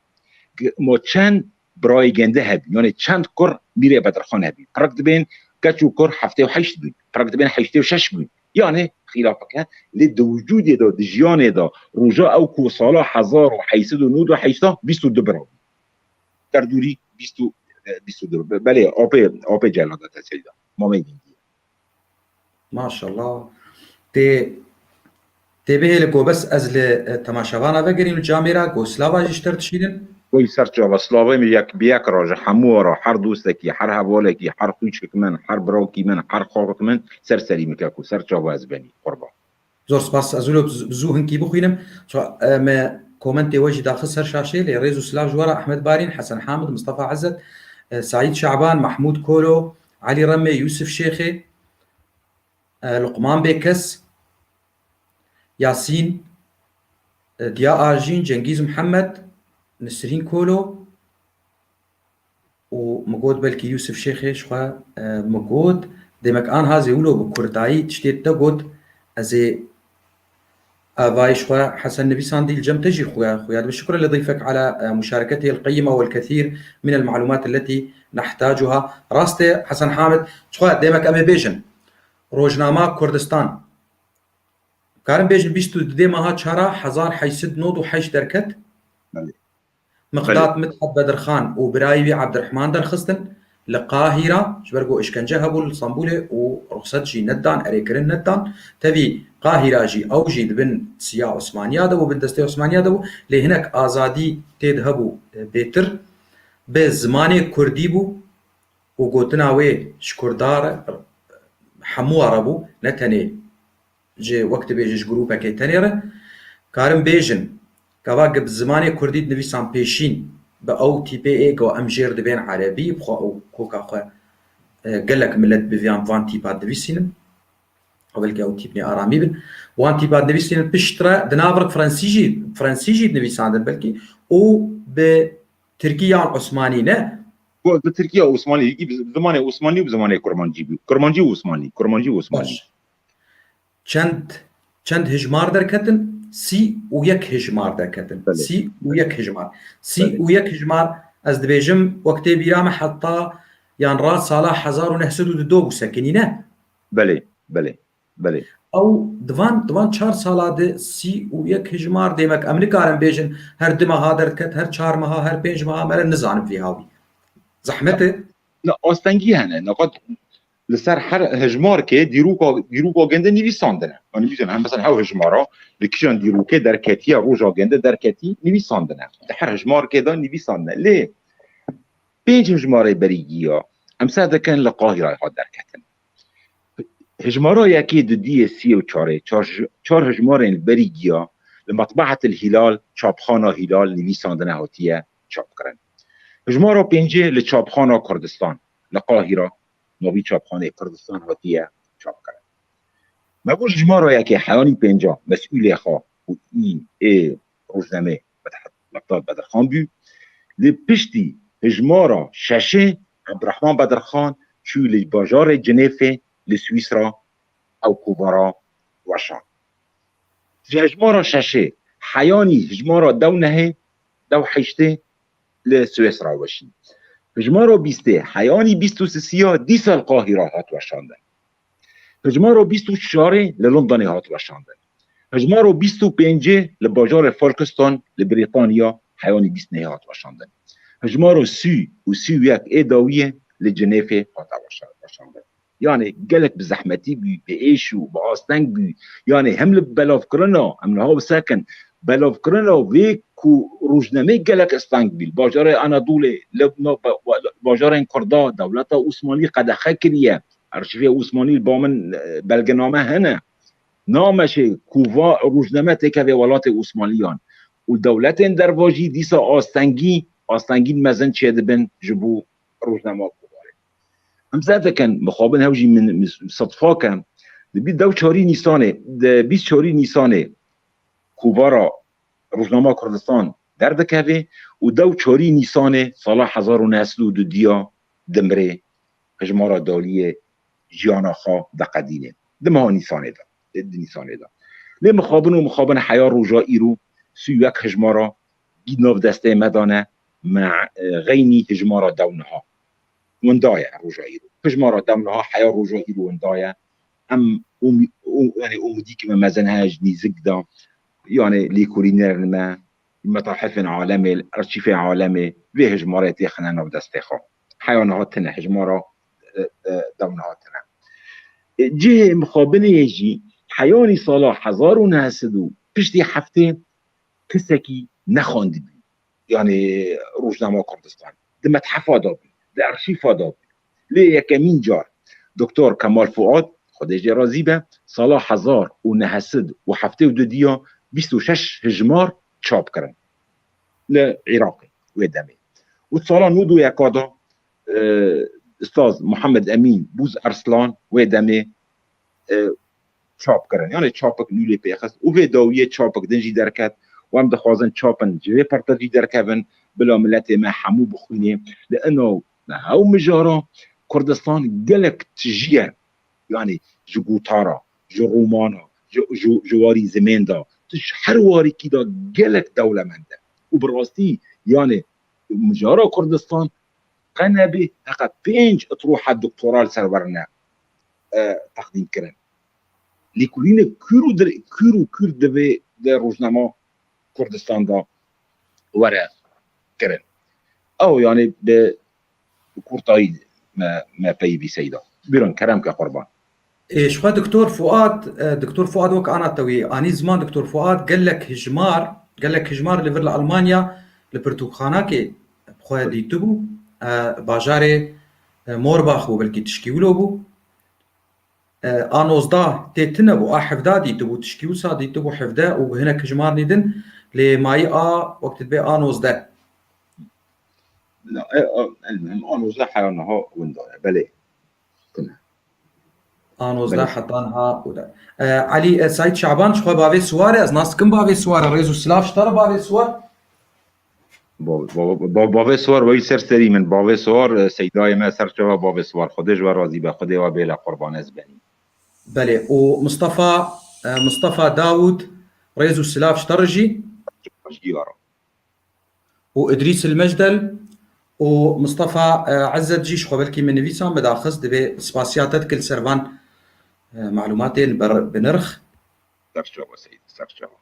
Ki ma çend birayê gende hebî, yanî çend kur Mîrê Bedirxan hebî. Pirek dibên keç û kur heftê û heşt bûn, pirek dibên heştê û şeş bûn. Yanî xîlafek he, lê di wicûdê de, di jiyanê de, roja ew ku sala hezar û heyt sed û nod û heşt bîst û du bira bûn. Derdûrî bîst û, e, bîst û du. Be-, belê, apê, apê Celadet e Seyda. Mamê gîndî ye. Maşallah. Tê, tê bihêle ku bes ez li, e, temaşevana vegerîm li camêra, ku slava jî ji te re dişînin. Wê ser çava, slavê min yek bi yek re ji hemû re, her dostekî, her hevalekî, her xwîçik min, her birawkî min, her xalek min, ser serî min keko, ser çava ez benî, qurban. Zor spas. Ez wilo bi zû hinkî bixwînim. Çawa, e, me komentê we jî daxist ser şaşê, lê rêz û silav ji we re Ehmed Barîn, Hesen Hamid, Mistefa Ezzet, e, Saîd Şaban, Mahmûd Kolo, Elî Remê, Yûsif Şêxê, e, Luqman Bêkes, Yasîn, e, Diya Ajîn, Cengîz Mihemed, Nisrîn Kolo, û min got belkî Yûsif Şêxê ji xwe, e, min got, demek anha zê wilo bi kurdayî tiştê te got, ez ê avayî ji xwe Hesen nivîsandî li cem te jî xuya, xuya dibe. Şukran li dîfek ala, e, muşareketê el qeyima wel kethîr min el malumat elletî nehtacuha. Rast e Hesen Hamid, ji xwe demek em ê bêjin. Rojnama Kurdistan. Karin bêjin bîst û dudê meha çara hezar heyt sed nod û heşt derket. Belê. Miqdad Belê. Midhat Bedirxan û birayê wî Abdurrahman derxistin li Qahîra, ji ber ku îşkence hebû li Stenbolê û ruxset jî nedan, erêkirin nedan. Tevî Qahîra jî ew jî di bin siya Osmaniya de bû, bin destê Osmaniya de bû. Lê hinek azadî tê de hebû, e, bêtir bi zimanê kurdî bû û gotina wê ji kurda re, hemû re bû, ne tenê ji, wek dibêje, ji grûpekê tenê re. Karin bêjin, gava bi zimanê kurdî dinivîsan pêşîn, bi ew tîpê ê ku em jêr dibên erebî, bi xwe ew koka xwe, e, gelek milet bi van, van tîpa dinivîsînin. Ew belkî ew tîpnê aramî bin. Wan tîpa dinivîsînin piştre di nav re fransî jî, fransî jî dinivîsandin belkî û bi tirkî yan osmanî ne. Bi, bi Tirkiya Osmanlî, bi zimanê Osmanlî û bi zimanê Kurmancî bû. Kurmancî û Osmanlî, Kurmancî û Osmanlî. Baş. Çend, çend hijmar derketin? Sî û yek hijmar derketin. Belê. Sî û yek hijmar. Sî Belê. û yek hijmar, ez dibêjim, wek tê bîra me heta yan ra sala hezar û neh sed û du bû sekinî, ne? Belê, belê, belê. Ew divan, divan çar sala de sî û yek hijmar, demek em nikarin bêjin her du meha derket, her çar meha, her pênc meha, mere nizanim vî hawî. Zehmet e. Ne, astengî hene. Neqat li ser her hijmarkê dîroka, dîroka gende nivîsandine. Yanî nivîsandine. Hem mesela hew hijmara li kîjan dîrokê derketiye, roja gende derketî nivîsandine. Di her hijmarkê de nivîsandine. Lê pênc hijmarê berî giya em ser dikin li Qahirayê hat derketin. Hijmara yekê, dudiyê, sî û çarê, çar, çar hijmarên berî giya li Metbehetil Hîlal, çapxana Hîlal nivîsandine hatiye çapkirin. Hijmara pêncê li çapxana Kurdistan, li Qahira, navî çapxanê Kurdistan hatiye çapkirin. Me got hijmara yekê heyanî pênca mesûlê xwe û î ê rojnamê Bedr-, Bedr Bedirxan bû. Li piştî hijmara şeşê Ebdurrahman Bedirxan çû li bajarê Cinêfê li Swîsra ew kovara weşan. Ji hijmara şeşê heyanî hijmara dew nehê, dew heştê li Swîsra weşî. Hijmara bîstê heyanî bîst û sisiya dîsa li Qahira hat weşandin. Hijmara bîst û çarê li Londonê hat weşandin. Hijmara bîst û pêncê li bajarê Folkestone li Brîtanya heyanî bîst nehê hat weşandin. Hijmara sî û sî û yek ê dawiyê li Cinêfê hate weşa-, weşandin. Yanî gelek bi zehmetî bû, bi êş û bi asteng bû. Yanî hem li belavkirina, em niha wisa kin, belavkirina vê ku rojnameyê gelek asteng bû. Li bajarê Anadolê, li nav-, ba-, ba-, bajarên Kurda, dewleta Osmanlî qedexe kiriye. Arşîvê Osmanlî li ba min, e, belgename hene. Nameşê ku va rojname têkeve welatê Osmanliyan. Û dewletên derva jî dîsa astengî, astengîn mezin çêdibin ji bo rojnama Kovarê. Em ser dikin, mixabin hew jî min, min sedfa ke, di bî dew çarî Nîsanê, di bîst çarî Nîsanê kovara Rojnama Kurdistan derdikeve û dew çarî Nîsanê sala hezar û neh sed û du diya dimrê, hijmara daliyê jiyana xwe diqedînê. Di meha Nîsanê de, di Nîsanê de. Lê mixabin û mixabin heya roja îro, sî û yek hijmara gî nav destê me dane, me, e, xeynî hijmara dew niha. Winda ye roja îro. Hijmara dew niha heya roja îro winda ye. Em ûm-, û-, yanî umidî ki me mezin heye ji nîzik de, yanî lêkolînerên me, metahifên alemê, arşîfên alemê, vê hijmarê têxine nav destê xwe. Heya niha tune, hijmara, e, e, dew niha tune. E, cihê mixabinê jî heyanî sala hezar û neh sed û piştî heftê kesekî nexwendibû. Yanî Rojnama Kurdistan. Di methefa de bû, di arşîfa de bû. Lê yekemîn car Doktor Kemal Fuad, Xwedê jê razî be, sala hezar û neh sed û heftê û du diya bîst û şeş hijmar çap kirin li Iraqê wê demê. Û sala nod û yeka de, e, Ustaz Muhammed Emîn Bûz Arslan wê demê, e, çap kirin. Yanî çapik nû lê pêxist û vê dawiyê çapik din jî derket û em dixwazin çapin ji vê perte jî derkevin, bila miletê me hemû bixwînê. Li ino me hew mijara Kurdistan gelek tijî ye. Yanî ji gotara, ji romana, ji, ji, ji warî zimên de, tu ji her warîkî de gelek dewlemend e. Û bi rastî, yanî mijara Kurdistan qe nebê heqa pênc etroha doktora li ser werine, e, teqdîm kirin. Lêkolînê kûr û dir-, kûr û kûr divê di rojnama Kurdistan de were kirin. Ew, yanî bi, bi kurtayî me, me peyivî Seyda. Bîron, kerem ke qurban. Ê, ji xwe Doktor Fuad, e, Doktor Fuad wek ana tewî anî ziman, Doktor Fuad gelek hijmar, gelek hijmar li vir li Almanya li pirtûkxanakê xwe dîtibû, e, bajarê, e, Morbach bû, belkî tişkî wilo bû. E, a nozdeh tê tune bû, a hevdeh dîtibû, tişkî wisa dîtibû hevdeh û hinek hijmarnî din, lê mayî a wek dibê a nozdeh. Na, e, a, elmem, a nozdeh heya niha winda ye, belê. Tune. A nozdeh Belê. Heta niha û de. E, Elî, e, Seîd Şaban, ji xwe bavê siwar e, ez nas dikim bavê siwar e, rêz û silav ji te re bavê siwar. Ba-, ba-, ba-, bavê Siwar weyî ser serî min. Bavê Siwar, e, seydayê me, ser çava bavê Siwar. Xwedê ji we razî be. Xwedê we bêle qurban ez benî. Belê. Û Mistefa, e, Mistefa Dawûd, rêz û silav ji te re jî. Ji diyar. Û Idrîs il Mecdel û Mistefa, e, Ezzet jî ji xwe belkî min nivîsan, min daxist, divê spasiya te dikir li ser van, e, malûmatên ber-, binirx. Ser çava Seyîd, ser çava.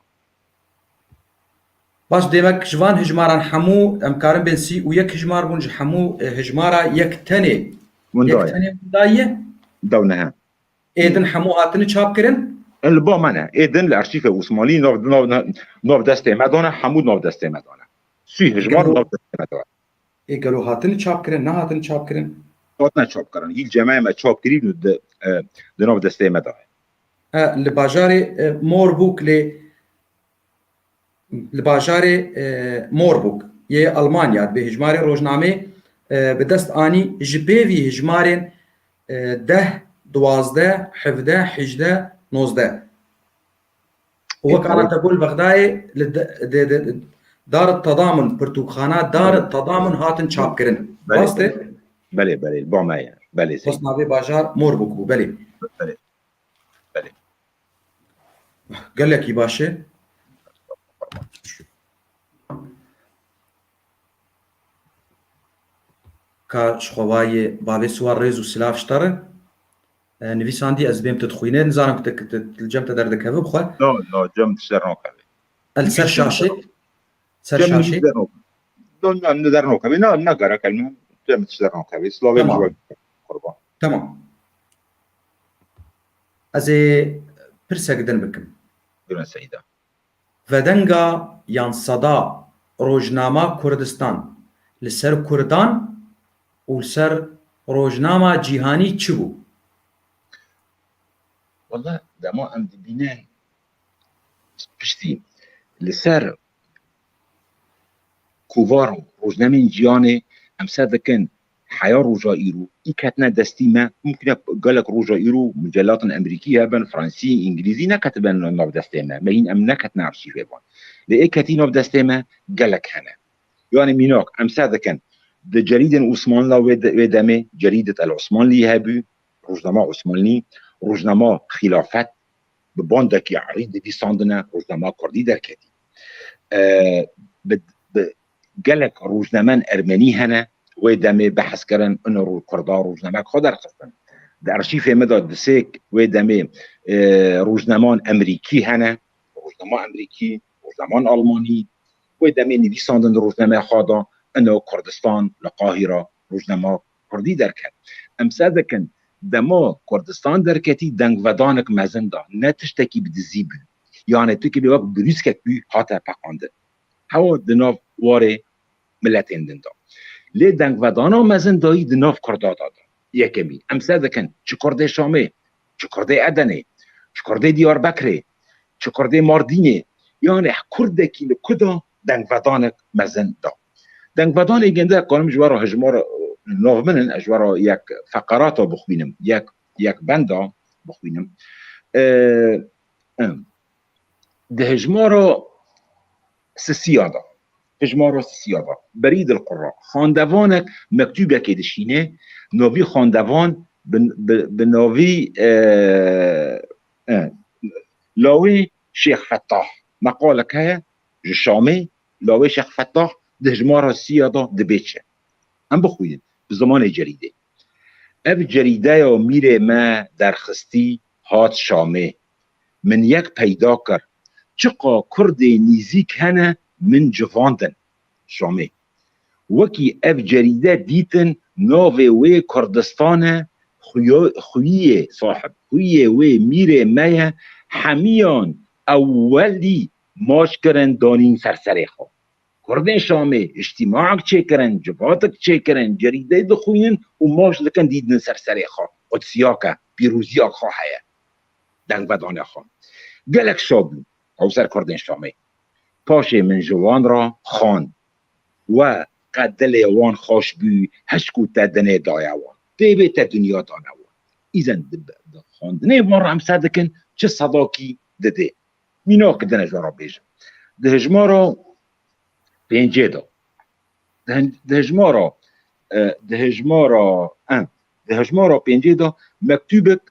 Baş, demek ji van hijmaran hemû em karin bên sî û yek hijmar bûn, ji hemû, e, hijmara yek tenê. Winda Yek ye. Tenê winda ye? Dew nehe. Ê din hemû hatine çap kirin? Li ba me ne. Ê din li arşîfê Osmanlî nav, nav, nav, nav destê me dane, hemû nav destê me dane. Sî hijmar Gelo nav destê me dane. Ê gelo hatine çap kirin, nehatine çap kirin? Hatine çap kirin. Hîl cemaya me çap kirî û di, e, di nav destê me de ye. E, li bajarê, e, Morbûk lê Li bajarê, e, Morbûk yê Almanya dibê hijmarê rojnamê, e, bi dest anî ji pêvî hijmarên, e, deh, duwazdeh, hevdeh, hejdeh, nozdeh. Û wek ana te got li Bexdayê li de-, de-, de-, Dar Tadamun, pirtûkxana Dar Tadamun hatin çapkirin. Belê, rast e? Belê, belê, li ba me ye. Belê, seyî. Rast navê bajar Morbûk bû, belê. Belê. Belê. Gelekî baş e. Ka ji xwe vayê bavê Siwar rêz û silav ji te re. E, nivîsandî ez bêm tu dixwîne, nizanim ku te, te, li cem te derdikeve bixwe. No, no, cem tişt dernakeve. El ser şaşê. Ser şaşê. Cem tişt dernakeve. No, no, ne dernakeve. Na, ne gerek el min. Cem tişt dernakeve. Slavê min ji we qurban. Tamam. Ez ê pirsek din bikim. Buyurun Seyda. Vedenga yan seda rojnama Kurdistan li ser Kurdan û li ser rojnama cîhanî çi bû? Wala dema em dibînin piştî li ser kovar û rojnamên cîhanê em ser dikin heya roja îro, î ketine destî me, mumkin e gelek roja îro micelatên Emerîkî hebin, Fransî, Îngilîzî neketibe nav destê me. Me hîn em neketine arşîvê van. Lê ê ketî nav destê me gelek hene. Yanî mînak, em ser dikin, di cerîdên Osmanla wê de-, wê demê, Cerîdet El Osmanlî hebû, rojnama Osmanlî, rojnama Xîlafet, bi bandekî erî nivîsandine, rojnama Kurdî derketî. E, bi, bi gelek rojnamen Ermenî hene, wê demê behs kirin, ino ro-, Kurda rojnamek xwe derxistin. Di arşîfê me de disêk wê demê, e, rojnaman Emerîkî hene, rojnama Emerîkî, rojnaman Almanî, wê demê nivîsandin di rojnameya xwe de, ino Kurdistan li Qahîra rojnama Kurdî derket. Em ser dikin, dema Kurdistan derketî dengvedanek mezin da, ne tiştekî bi dizî bû. Yanê tu kibê wek birûskek bû hate peqandin. Hewa di nav warê miletên din da. Lê dengvedana mezin dayî di nav Kurda da da. Yekemîn. Em ser dikin, çi Kurdê Şamê, çi Kurdê Edenê, çi Kurdê Diyarbekirê, çi Kurdê Mardînê, yanê Kurdekî li ku da dengvedanek mezin da. Dengvedanê gende karim ji we re hijmar, e, nav min in, ez ji we re yek feqerata bixwînim, yek, yek benda bixwînim. E, em, di hijmara sisiya de, hijmara sisiya de, Berîd el Qurra, xandevanek mektûbekê dişîne, navî xandevan bi, bi, bi navî, e, e, lawê Şêx Fettah, meqalek heye ji Şamê, lawê Şêx Fettah di hijmara sisiya de dibê çi? Em bixwînin, bi zimanê cerîdê. Ev cerîdeya mîrê me derxistî hat Şamê. Min yek peyda kir. Çiqa Kurdê nîzîk hene min civandin. Şamê. Wekî ev cerîde dîtin navê wê Kurdistan e, xuyo-, xuyiyê sahib, xuyiyê wê mîrê me ye, hemiyan ewwelî maç kirin danîn ser serê xwe. Kurdên Şamê îctîmaek çêkirin, civatek çêkirin, cerîdeyê dixwînin û maç dikin dîtin ser serê xwe. Qudsiyake, pîroziya xwe heye. Dengvedana xwe. Gelek şa bû ew ser Kurdên Şamê. Paşê min ji wan re xwend. We qe dilê wan xweş bû, hişk û te dinê daye wan. Tê bê te dinya dane wan. Îzen di, di xwendinê wan re em ser dikin çi sedakî didê. Mînak dine ji we re bêjim. Di hijmara pêncê de di hin-, di hejmara, e, di hejmara, e, di hejmara pêncê de mektûbek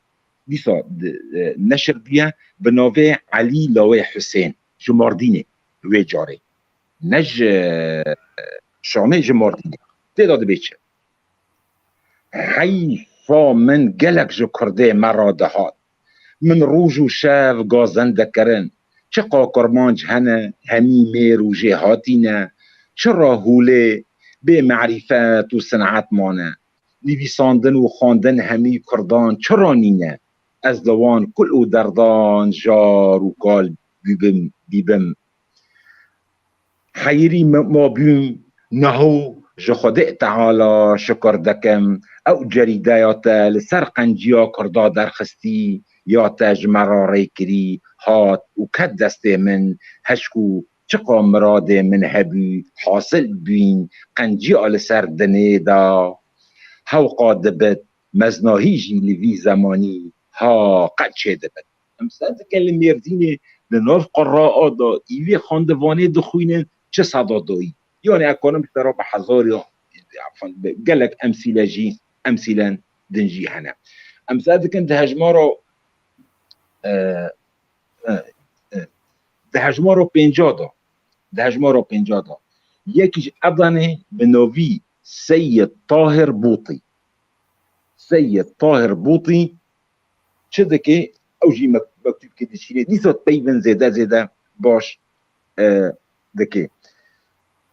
dîsa di, e, neşir bûye bi navê Elî Lawê Husên ji Mardînê wê carê. Ne ji, e, Şamê, ji Mardînê. Tê de dibê çi? Heyfa min gelek ji kurdê me re dihat. Min roj û şev gazin dikirin. Çiqa kurmanc hene, hemî mêr û jêhatî ne. Çira hûlê bê merîfet û sin'et mane. Nivîsandin û xwendin hemî kurdan çira nîne? Ez li wan kul û derdan jar û kal bîbim, bîbim. Heyirî me, ma bûm, neho ji Xwedê Teala şikir dikim, ew cerîdeya te li ser qenciya kurda derxistî, ya te ji me re rê kirî, hat û ket destê min, heşk û çiqa miradê min hebû, hasil bûn, qenciya li ser dinê da, hewqa dibit, meznahî jî li vî zemanî ha qet çêdibit. Em ser dikin li Mêrdînê, li nav qera da, îvê xandivanê dixwînin, çi seda doyî. Yanî, ekonomîk sera bi hezar ya, gelek emsîle jî, emsîlen din jî hene. Em ser dikin di hejmara, e, e, e, di hejmara pênca da, di hejmara pênca da, yekî ji Edenê bi navî Seyyid Tahir Bûtî. Seyyid Tahir Bûtî çi dike? Ew jî mek-, mektûbkê dişîne. Dîsa peyvên zêde zêde baş, e, dike.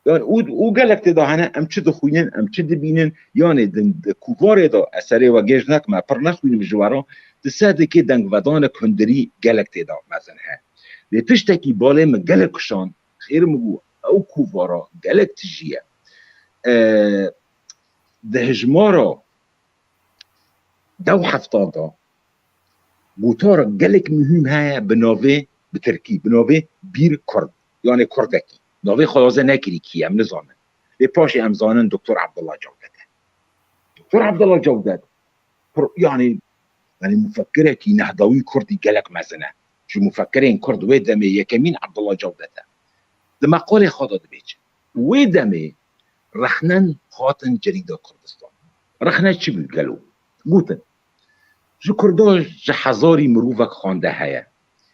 Yani û, û gelek tê de hene, em çi dixwînin, em çi dibînin, yani di, di kovarê de, ez serê we gêj nekim, me pir nexwînim ji we re, di sedekê dengvedanek hundirî gelek tê de mezin he. Lê tiştekî balê min gelek kişand, xêr min bû, ew kovara gelek tijî ye. E, di hejmara dew hefta de gotar gelek muhîm heye bi navê, bi tirkî, bi navê Bir Kurd. Yani Kurdekî. Navê xwe taze nekirî kî ye, em nizanin. Lê paşê em zanin Doktor Abdullah Cewdet e. Doktor Abdullah Cewdet, pir-, yani, yani mufekkirekî nehdawî kurdî gelek mezin e. Ji mufekkirên kurd wê demê yekemîn Abdullah Cewdet e. Di meqalê xwe de dibê çi? Wê demê rexnen hatin cerîda Kurdistan. Rexne çi bû gelo? Gotin, ji Kurda ji hezarî mirovek xwende heye.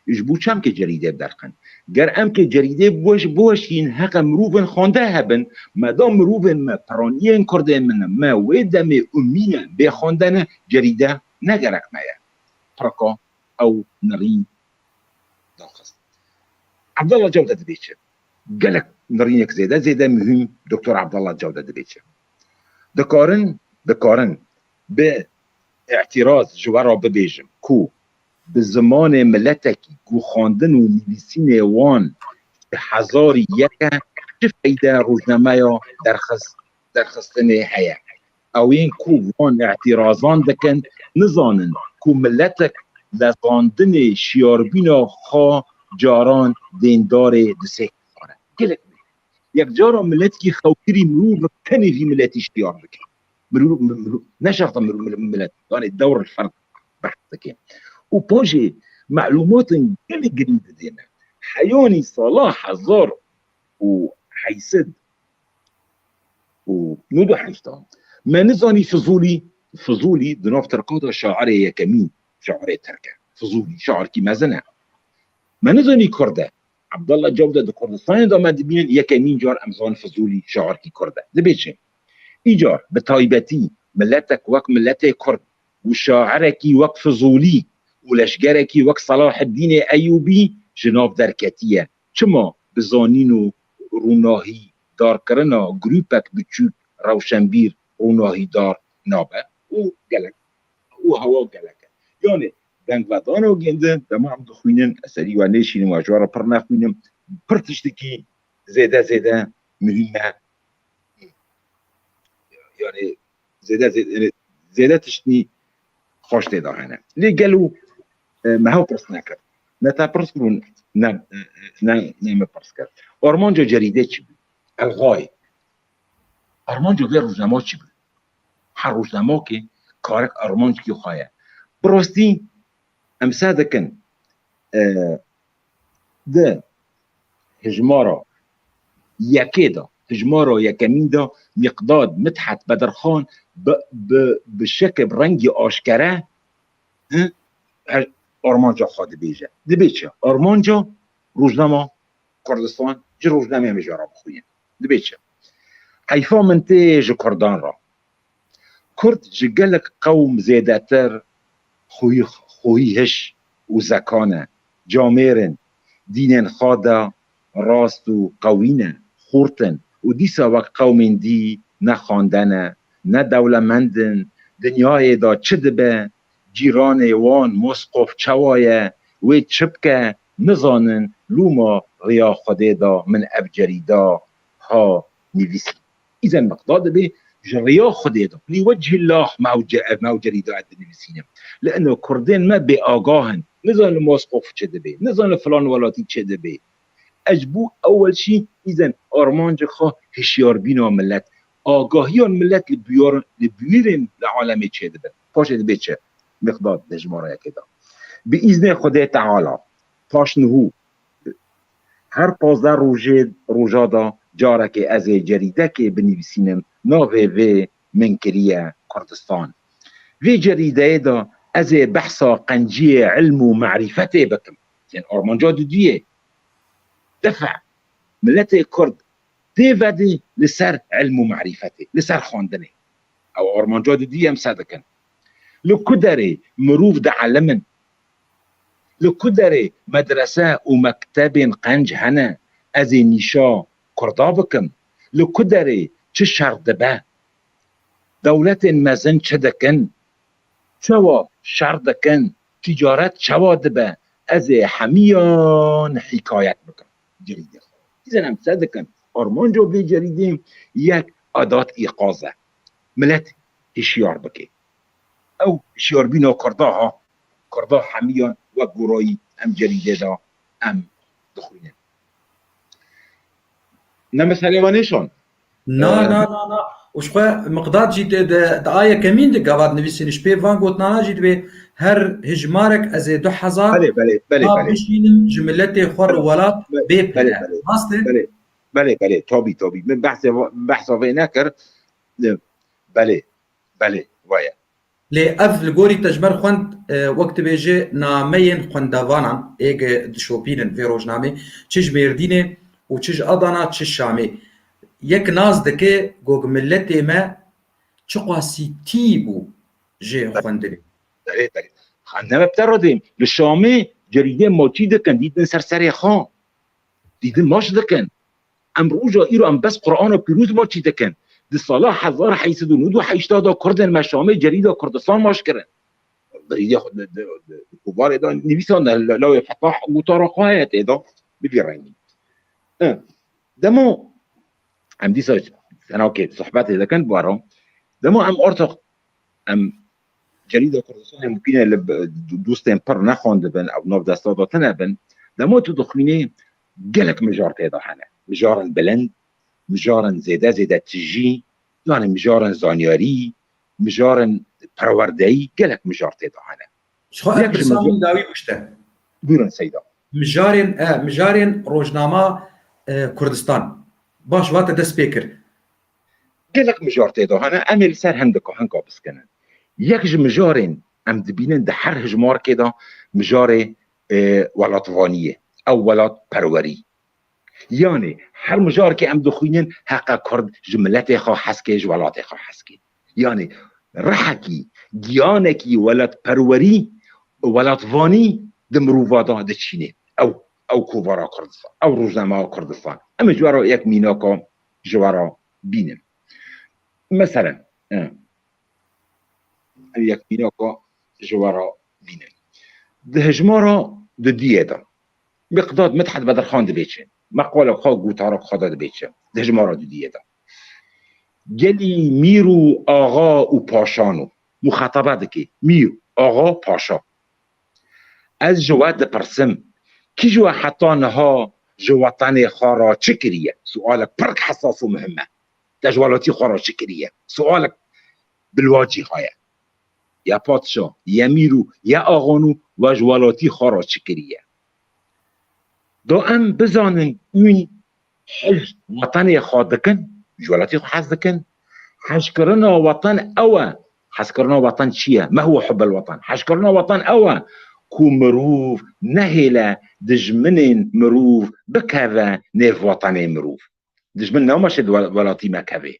Ji bo çi em kê cerîdê derxin? Ger em kê cerîdê biweş-, biweşîn, heqe mirovên xwende hebin, me da mirovên me, piraniyên Kurdên min, me wê demê umî ne, bê xwende ne, cerîde ne gerek me ye. Pirka ew nirîn daxist. Abdullah Cewdet dibê çi? Gelek nirînek zêde, zêde muhîm Doktor Abdullah Cewdet dibê çi? Dikarin, dikarin bi îtiraz ji we re bibêjim ku bi zimanê miletekî ku xwendin û nivîsînê wan ji hezarî yek e, çi feyde rojnameya derxist-, derxistinê heye? Ew ên ku van îtirazan dikin, nizanin ku miletek lezandinê şiyarbîna xwe caran dêndarê di sê hezar e. Gelek me. Yek cara miletkî xewkirî mirovek tenê vî miletî şiyar dike. Mirov, mi-, mirov, ne şerta mirov, mil-, milet. Yani dewr ferd behs dike. Û pajê melumatên gelek girîng didê me. Heyanî sala hezar û heyt sed û nod û heşt. Me nizanî Fizûlî, Fizûlî di nav Tirkan de şairê yekemîn, şairê Tirk e. Fizûlî şairkî mezin e. Me nizanî Kurd e. Abdullah Cewdet di Kurdistanê de me dibînin, yekemîn car em zanin Fizûlî şairkî Kurd e. Dibê çi? Îcar bi taybetî miletek wek miletê Kurd û şairekî wek Fizûlî û leşgerekî wek Selaheddînê Eyûbî ji nav derketiye. Çima bi zanîn û rûnahîdarkirina grûpek biçûk rewşenbîr rûnahîdar nabe? Û gelek, û hewa gelek e. Yani dengvedana gêndin, dema em dixwînin, ez serî we nêşînim, we ji we re pir nexwînim, pir tiştekî zêde zêde muhîm e. Yani zêde, zêde, zêde tiştî xweş tê de hene. Lê gelo, e, me hew pirs nekir. Ne te pirs kir û ne, ne, ne me pirs kir. Armanca cerîdê çi bû? Elxayê. Armanca vê rojnama çi bû? Her rojnamakê karek armancekî xwe ye. Bi rastî em ser dikin, e, di hejmara yekê de, hijmara yekemîn de Miqdad Midhet Bedirxan bi, bi, bi şekil, bi rengî aşkere, hi, her armanca xwe dibêje. Dibê çi? Armanca rojnama Kurdistan, ji rojnameyê mijara bixwînin. Dibê çi? Heyfa min tê ji Kurdan re. Kurd ji gelek qewm zêdetir xwî-, xwîhiş û zekan e. Camêr in, dînên xwe de rast û qewî ne, xurt in û dîsa wek qewmên dî ne xwende ne, ne dewlemend in. Dinyayê de çi dibe, cîranê wan Moskof çawa ye, wê çi bike, nizanin, lûma riya Xwedê de min ev cerîda ha nivîsî. Îzen Miqdad dibê ji riya Xwedê de. Lî wecihillah me ew ce-, me ew cerîda ez dinivîsînim. Li ino Kurdên me bêagah in. Nizanin li Moskof çi dibê. Nizanin li filan welatî çi dibê. Ez ji bo ewel jî îzen armanca xwe hişyarbîna milet, agahiya milet li bûyar-, li bûyerên li alemê çêdibin. Paşê dibê çi? Miqdad di hejmara yekê de. Bi îznê Xwedê Teala, paşnihû, her pazdeh rojê, roja de carekê ez ê cerîdekê binivîsînim, navê vê min kiriye Kurdistan. Vê cerîdeyê de ez ê behsa qenciyê ilm û merîfetê bikim. Yên armanca dudiyê. Defe, miletê Kurd tê vedê li ser ilm û merîfetê, li ser xwendinê. Ew armanca dudiyê em se dikin. Li ku derê mirov dielimin? Li ku derê medrese û mektebên qenc hene, ez ê nîşa Kurda bikim? Li ku derê çi şer dibe? Dewletên mezin çi dikin? Çawa şer dikin? Ticaret çawa dibe? Ez ê hemiyan hîkayet bikim. Cerîdê xwe. Îzen em se dikin? Armanca vê cerîdê yek adat îqaz e. Milet hişyar bike. Ew hişyarbîna Kurda ha. Kurda hemiyan wek gorayî em cerîdê de em dixwînin. Ne meselê we nêşan. Na, Ee, na, na, na. Û ji xwe Miqdad jî tê de, di a yekemîn de gava dinivîsîn, ji pê van gotinana jî dibê her hijmarek ez ê du hezar Belê, belê, belê, ta belê. bişînim ji miletê xwe re welat Be-, bê belê, pere. belê. Rast e? Belê, belê, belê. Tabî, tabî. Min behsê va-, behsa vê nekir. Belê, belê. Vaye. Lê ev li gorî te ji me re xwend, e, wek dibêje nameyên xwendevanan ê ge dişopînin vê rojnamê, çi ji Mêrdînê û çi ji Adana, çi Şamê. Yek nas dike ku miletê me çiqasî tî bû jê xwendinê. Belê, belê. Ha, ne me bi te re dêm. Li Şamê cerîdê maçî dikin, dîtin ser serê xwe. Dîtin maç dikin. Em roja îro em bes Qur'ana pîroz maçî dikin. Di sala hezar heyt sed û nod û heştê de Kurdên me Şamê cerîda Kurdistan maç kirin. Cerîdê xwe di, di, di, di kovarê de nivîsandin, la-, lawê Fetah gotara xwe heye tê de, bi vî rengî. E, dema em dîsa senakê sohbetê dikin, baro, dema em ortax em cerîda Kurdistanê mumkîn e li b-, dostên pir nexwendibin, ew nav desta de tune bin. Dema tu dixwînî gelek mijar tê de hene. Mijarên bilind, mijarên zêde zêde tijî, yani mijarên zanyarî, mijarên perwerdeyî, gelek mijar tê de hene. Ji xwe ev Yek ji pirsa mijar- min dawî bû ji te. Buyurun Seyda. Mijarên, e, mijarên rojnama, e, Kurdistan. Baş, wa te dest pê kir. Gelek mijar tê de hene, em ê li ser hindik û hinka biskinin. Yek ji mijarên em dibînin di her hijmarkê de mijarê, e, welatvaniyê, ew welatperwerî. Yanî her mijarkê em dixwînin heqa Kurd ji miletê xwe hez ke, ji welatê xwe hez ke. Yanî rihekî, giyanekî welatperwerî, welatvanî di mirova de diçîne. Ew, ew kovara Kurdistan, ew rojnameya Kurdistan. Em ê ji we re yek mînaka ji we re bînin. Meselen, e, ev yek mînaka ji we re bînin. Di hejmara dudiyê de Miqdad Midhet Bedirxan dibê çi? Meqalek xwe, gotarek xwe de dibê çi? Di hejmara dudiyê de. Gelî mîr û axa û paşan û muxataba dike. Mîr, axa, paşa. Ez ji we dipirsim, kî ji we heta niha ji wetanê xwe re çi kiriye? Sualek pir hesas û muhim e. Te ji welatî xwe re çi kiriye? Sualek bi li we cî heye. Ya padşa, ya mîr û ya axan û we ji welatî xwe re çi kiriye? Da em bizanin ûn Hej wetenê xwe dikin, ji welatî xwe hez dikin. Hejkirina weten ew e. Hezkirina weten çi ye? Me huwe hubbel weten. Hejkirina weten ew e ku mirov nehêle dijminên mirov bikeve nêv wetenê mirov. Dijmin nameşe di wel-, welatî me kevê.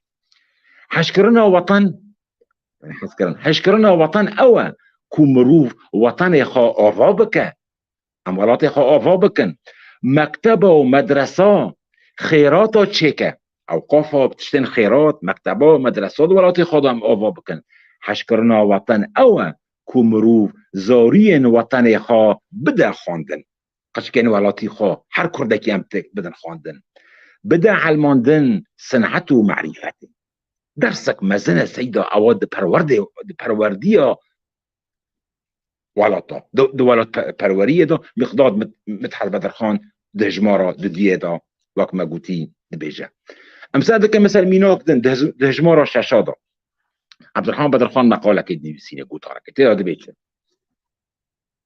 Hejkirina weten, hezkirin, hejkirina weten ew e ku mirov wetenê xwe ava bike. Em welatê xwe ava bikin. Mekteba û medresa xêrata çêke. Ewqafa bi tiştên xêrat, mekteba, medresa di welatê xwe de em ava bikin. Hejkirina weten ew e ku mirov zariyên wetenê xwe bide xwendin. Qeçikên welatî xwe her kurdekî em têk bidin xwendin. Bide elmandin, sinhet û merîfetê. Dersek mezin e seyda ewa di perwerdê, di perwerdiya welata. Di, di welat pe-, perweriyê de Miqdad Mit-, Mithat Bedirxan di hejmara dudiyê de, wek me gotî, dibêje. Em ser dikin, mesela mînak din, di hij-, di hejmara şeşa de Ebdurehman Bedirxan meqalekê dinivîsîne, gotarekê. Tê de dibê çi?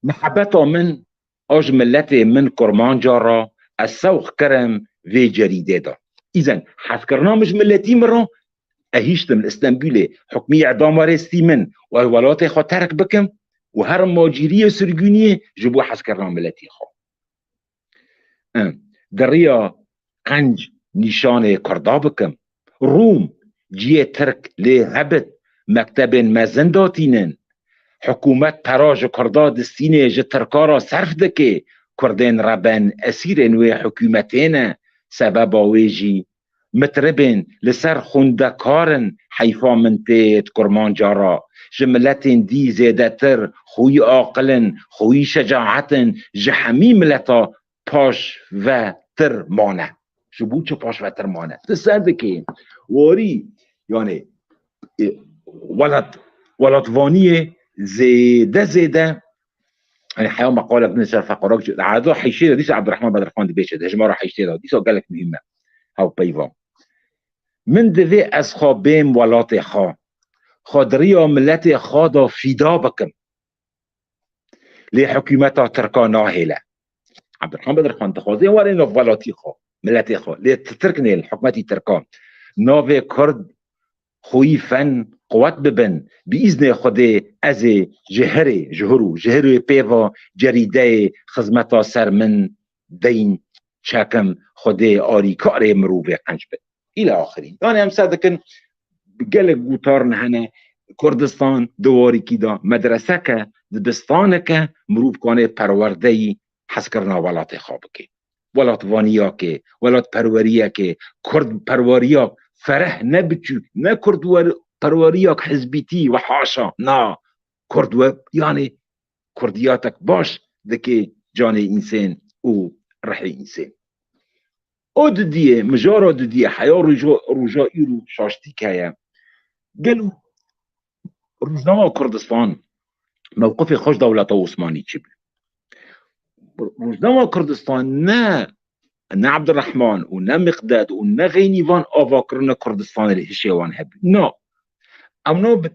Mihebeta min a ji miletê min Kurmanca re ez sewq kirim vê cerîdê de. Îzen hezkirina min ji miletî min re, e hiştim li Stenbûlê hukmî edama rêstî min û ez welatê xwe terk bikim û herim macîriyê sirgûniyê ji bo hezkirina miletî xwe. Em, di riya qenc nîşanê Kurda bikim. Rûm, ciyê Tirk lê hebit, mektebên mezin datînin. Hikûmet pera ji Kurda distînê ji Tirka re serf dike. Kurdên reben esîrên wê hikûmetê ne. Sebeba wê jî mitribên li ser xwendekar in, heyfa min tê di Kurmanca re. Ji miletên dî zêdetir, xwî aqil in, xwî şecaet in, ji hemî mileta paşvetir mane. Ji bo çi paşvetir mane? Tu ser dikê warî, yani, e, welat, welatvaniyê zêde zêde, yani, heya meqalek din ser feqarak, di erda heştê de dîsa Abdurrahman Bedirxan dibêje, di hejmara heştê de, dîsa gelek muhîm e. Hewpeyva. Min divê ez xwe bêm welatê xwe. Xwe di riya miletê xwe de fîda bikim. Lê hikûmeta Tirka nahêle. Abdurrahman Bedirxan dixwaze were nav welatî xwe, miletê xwe. Lê ti Tirk nêl, hikûmetî Tirka. Navê Kurd xwî fen quwet bibin, bi îznê Xwedê ez ê ji hirê, ji hir û ji hirê pê ve cerîdeyê xizmeta ser min deyn çekim, Xwedê arîkarê mirovê qenc bin. Îla axirî. Yani em ser dikin, gelek gotarin hene, Kurdistan di warîkî de medreseke, dibistaneke, mirov kane perwerdeyî hezkirina welatê xwe bike. Welatvaniyakê, welatperweriyekê, Kurd perweriyak fereh ne biçûk, ne Kurd wer-, perweriyak hizbîtî ve haşa, na, Kurd we, yani Kurdiyatek baş dike canê însên û rihê însên. O didiyê, mijara didiyê, heya roja, roja îro şaştîk heye. Gelo Rojnama Kurdistan mewqifê xwe ji dewleta Osmanî çi bû? Rojnama Kurdistan ne, ne Abdurrahman û ne Miqdad û ne xeynî van ava kirine Kurdistanê li hişê wan hebû. Na. Em no bi,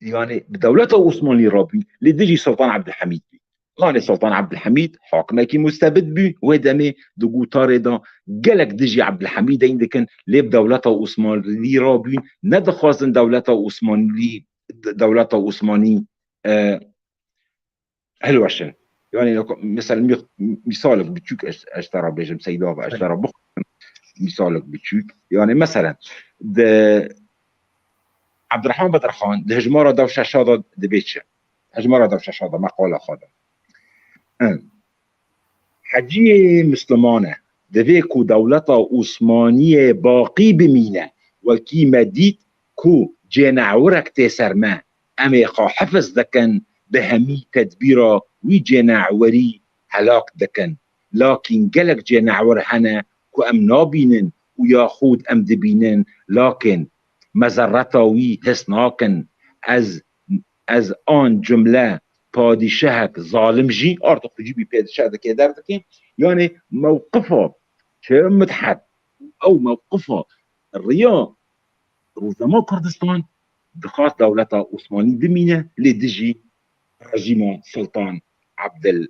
yani bi dewleta Osmanî re bûn, lê dijî Sultan Abdulhamîd bû. Yanî Sultan Abdulhamîd hakimekî mustebid bû, wê demê di gotarê de gelek dijî Abdulhamîdê dikin, lê bi dewleta Osmanî re bûn, nedixwazin dewleta Osmanî, dewleta Osmanî, e, hilweşin. Yani, mesela, mî-, mîsalek biçûk ez, ez te re bêjim, Seyda, ez te re bixwînim, mîsalek biçûk. Yani, mesela, di Abdurrahman Bedirxan, di hejmara dew şeşa de dibê çi? Hejmara dew şeşa de, meqala xwe de. Hin. Heciyê Misliman e. Divê ku dewleta Osmaniyê baqî bimîne. Wekî me dît ku cênewirek tê ser me. Em ê xwe hifz dikin, bi hemî tedbîra wî cênewirî helak dikin. Lakîn gelek cênewir hene ku em nabînin û yaxûd em dibînin, lakîn mezerreta wî his nakin. Ez, ez an cumle padîşehek zalim jî, artık xwe jî bî padîşeh dike, derdike. Yani mewqifa çi Mithat, ew mewqifa riya Rojnama Kurdistan dixwast dewleta Osmanî bimîne, lê dijî rejîma Sultan Abdul-,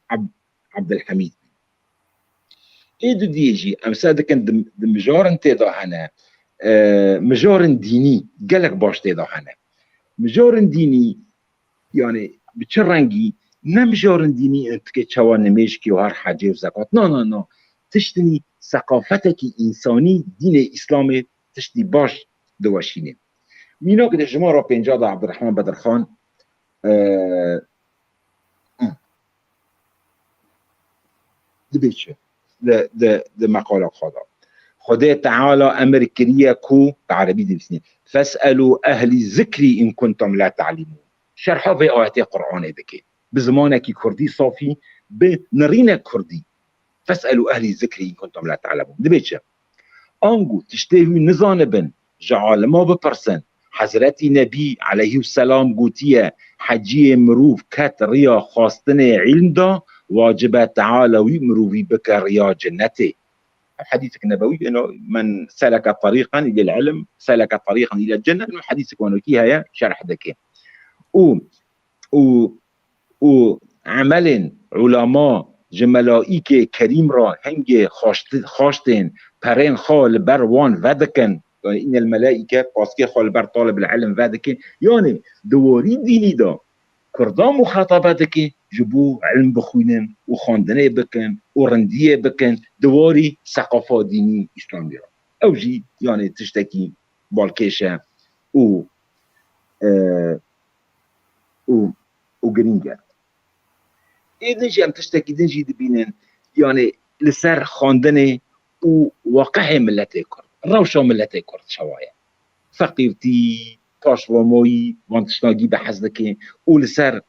Ab-, Abdulhamîd. Ê dudiyê jî em ser dikin di, di mijarin tê de hene, e, mijarin dînî gelek baş tê de hene. Mijarin dînî, yani bi çi rengî, ne mijarin dînî in tikê çawa nimêjkê û her hecê û zekat. Na, na, na. Tiştinî seqafetekî însanî dînê Îslamê tiştî baş diweşînê. Mînak de ji mara pênca de Abdurrahman Bedirxan, e, Dibê çi? Di, di, di meqala xwe de. Xwedê Teala emir kiriye ku, bi erebî dinivîsîne, "Fes'elû ehlî zikrî in kuntum la ta'lemûn." Şerha vê ayetê Qur'anê dike. Bi zimanekî kurdî safî, bi nirînek kurdî. "Fes'elû ehlî zikrî in kuntum la ta'lemûn." Dibê çi? Ango tiştê wî nizanibin, ji alima bipirsin. Hezretî Nebî aleyhî selam gotiye, heciyê mirov ket riya xwastinê îlm de, wacibe Teala wî mirovî bike riya cenetê. Ev hedîsek nebewî, ino, "Men seleke tariqen ilel ilm, seleke tariqen ilel cennet", ino hedîsek wanokî heye, şerh dike. Û û, û emelên ulema ji melaîkê kerîm re hingê xaşti-, xaştên perên xwe li ber wan vedikin. Yani, "Innel melaîke", paskê xwe li ber talib ilm vedikin. Yani, di warî dînî de Kurdan muxatabe dike, ji bo ilm bixwînin û xwendinê bikin û rindiyê bikin, di warî seqafa dînî Îslamî re. Ew jî, yani, tiştekî balkêş e û, e, û, û girîng e. Ê din jî em tiştekî din jî dibînin, yani li ser xwendinê û waqihê miletê Kurd, rewşa miletê Kurd çawa ye? Feqîrtî, paşvemoyî, van tiştagî behs dike û li ser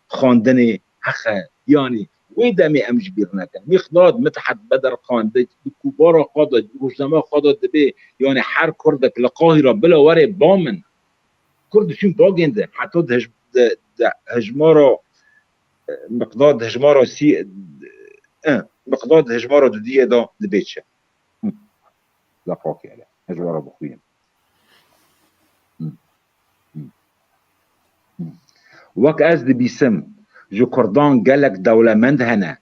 xwendinê heqe, yani wê demê em ji bîr nekin. Miqdad Midhat Bedirxan di, di kovara xwe de, rojname xwe de dibê, yani her Kurdek li Qahîra bila were ba min. Kurd diçûn bagên de, heta di hij-, di, di hejmara, e, miqdar di hejmara sî, e, miqdar di hejmara dudiyê de dibê çi? Hı. Laqakê hele. Hejmara bixwînim. Hı. Hı. Hı. Wek ez dibîsim, ji Kurdan gelek dewlemend hene.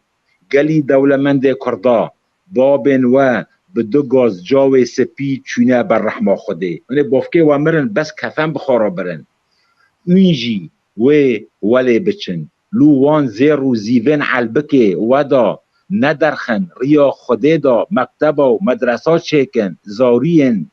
Gelî dewlemendê Kurda, babên we bi du gaz cawê spî çûne ber rehma Xwedê. Hûn ê bavkê we mirin, bes kefen bi xwe re birin. Hûn jî wê welê biçin. Lû wan zêr û zîvên elbikê we de nederxin, riya Xwedê de mekteba û medresa çêkin, zariyên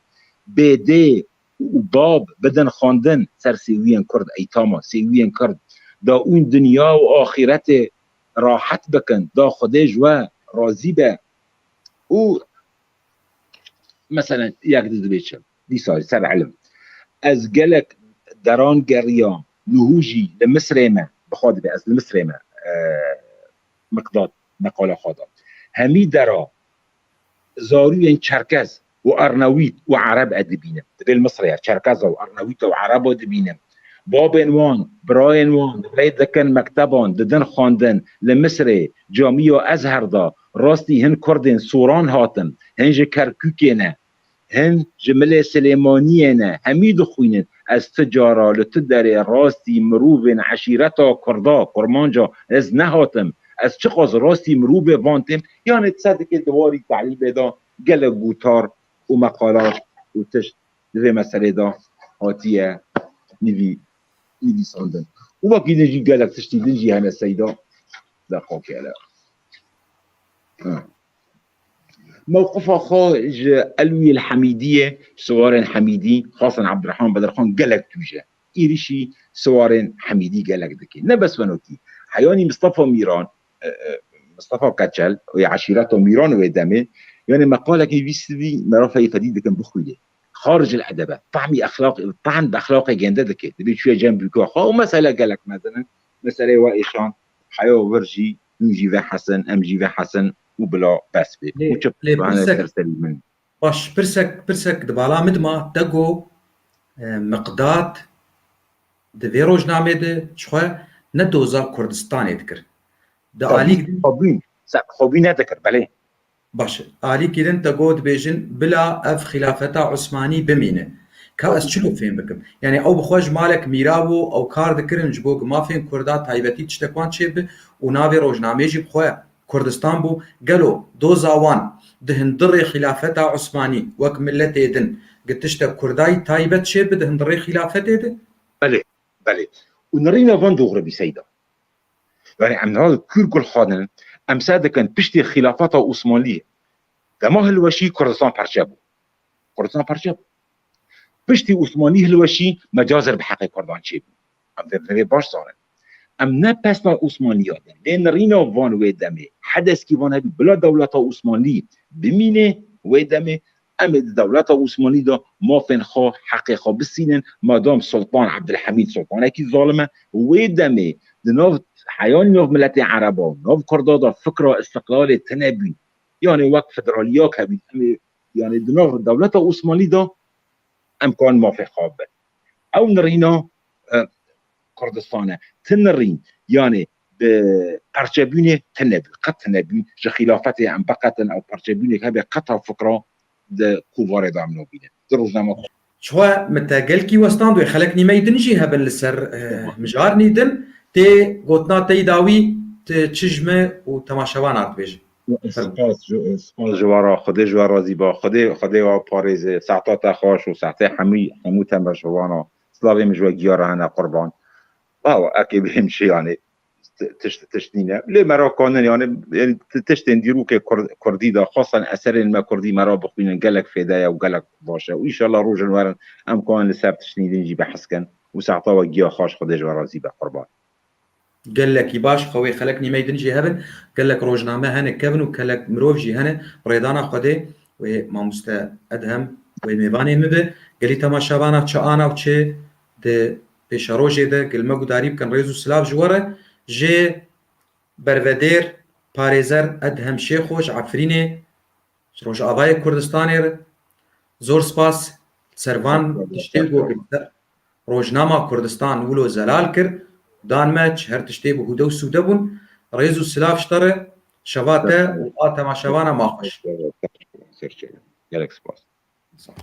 bêdê û bab bidin xwendin ser sêwiyên Kurd, eytama sêwiyên Kurd, da ûn dinya û axîretê rahet bikin, da Xwedê ji we razî be. Û meselen, yek di dibê çi? Dîsa ser ilim. Ez gelek deran geriyam, niho jî li Misrê me, bi xwe dibe, ez li Misrê me, e, Miqdad meqala xwe da. Hemî dera zarûyên Çerkez û Arnawît û Ereb e dibînim. Dibê li Misrê ye, Çerkeza û Arnawîta û Ereba dibînim. Babên wan, birayên wan rê dikin mekteban, didin xwendin. Li Misrê, Camiya Ezher de, rastî hin Kurdên Soran hatin, hin ji Kerkûkê ne, hin ji Milê Silêmaniyê ne, hemî dixwînin. Ez ti cara li ti derê rastî mirovên eşîreta Kurda, Kurmanca, ez nehatim. Ez çiqas rastî mirovê van têm, yanê ti sedikê di warî telîbê de gelek gotar û meqalat û tişt di vê meselê de hatiye nivî-, nivîsandin. Û wekî din jî gelek tiştî din jî hene seyda. Deqakê hele. Ha. Mewqifa xwe ji Elwî el Hemîdiyê, Siwarên Hemîdî, Xasan Abdurrahman Bedirxan gelek tûj e. Êrîşî Siwarên Hemîdî gelek dike. Ne bes wenokî. Heyanî Mistefa Mîran, e, e, Mistefa Keçel, û ya eşîreta Mîran wê demê, yani meqalekî vî sivî merafa yê fedî dikin bixwînê. Xaricil edebe, tahmî exlaq, tahn bi exlaqê gende dike. Dibê çûye cem bûka xwe û mesele gelek mezin in. Meseleyê we êşan, heya wir jî, hûn jî vehesin, em jî vehesin û bila bes bê. Lê, Û çi lê bihane pirsek, ser serî min. Baş, pirsek, pirsek di bala min de ma, te got, e, Miqdad di vê rojnamê de çi xwe ne doza Kurdistanê dikir. Di Xwebî, alîk din xwebî, se-, xwebî nedikir, belê. Baş e. Alîkî din te got dibêjin, bila ev xilafeta Osmanî bimîne. Ka ez çilo fêm bikim? Yani ew bi xwe ji malek mîra bû, ew kar dikirin ji bo ku mafên Kurda taybetî tiştek wan çêbi û navê rojnamê jî bi xwe Kurdistan bû. Gelo doza wan di hundirê xîlafeta Osmanî wek miletê din gi tiştek Kurdayî taybet çêbi di hundirê xîlafetê de? Belê, belê. Û nirîna van doğru bî seyda. Yani em niha li Kûr Gulxan in, em ser dikin piştî xîlafeta Osmanlî dema hilweşî Kurdistan perçe bû. Kurdistan perçe bû. Piştî Osmanlî hilweşî mecazir bi heqê Kurdan çêbû. Em vê, vê baş zanin. Em ne pesna Osmanliya din. Lê nirîna van wê demê, hedeskî van hebî bila dewleta Osmanlî bimîne wê demê, em ê di dewleta Osmanlî de mafên xwe, heqê xwe bisînin. Madam Sultan Abdulhamîd sultanekî zalim e, wê demê di nav heyanî nav miletê Ereba, nav Kurda de fikra îstiqlalê tune bûn. Yani wek federaliyek hebîn. Em ê, yani di nav dewleta Osmanlî de em kan mafê xwe bin. Ew nirîna, e, Kurdistan e. Ti nirîn, yani bi perçebûnê tune bû. Qet tune bû. Ji xîlafetê em biqetin ew perçebûnê hebe qet ew fikra di kovarê de em nabînin. Di rojname Çawa me te gelkî westand wê xelek nîmey din jî hebin li ser, e, mijarnî din. Tê gotina te yî dawî, tu çi ji me û temaşevana dibêjî? Spas ji, spas ji we re. Xwedê ji we razî ba. Xwedê, Xwedê we parêze. Saeta te xweş û saetê hemû, hemû temaşevana. Silavê min ji we giya re hene qurban. Bawa, ekê bêm çi yani. Ti-, tişt, tişt nîne. Lê me re kanin yani, yani ti-, tiştên dîrokê Kur-, Kurdî de, xwestan eserên me Kurdî me re bixwînin, gelek fêde ye û gelek baş e. Û înşallah rojin werin em kanin li ser tiştên din jî behs kin. Û saeta we giya xweş, Xwedê ji we razî be, qurban. Gelekî baş, xwe wê xelek nîmey din jî hebin. Gelek rojname hene kevin û gelek mirov jî hene. Rêdana Xwedê wê mamoste Edhem wê mêvanê min be. Gelî temaşevana çi ana û çi di pêşerojê de gil me gudarî bikin. Rêz û silav ji we re. Ji bervedêr, parêzer Edhem Şêxo ji Efrînê, ji Rojavayê Kurdistanê re. Zor spas ser van tiştê ku rojnama Kurdistan wilo zelal kir, dan me, ji her tiştê bi hûde û sûde bûn. Rêz û silav ji te re, şeva te û a temaşevana ma xweş. Ser çêne. Gelek spas. Sağ ol.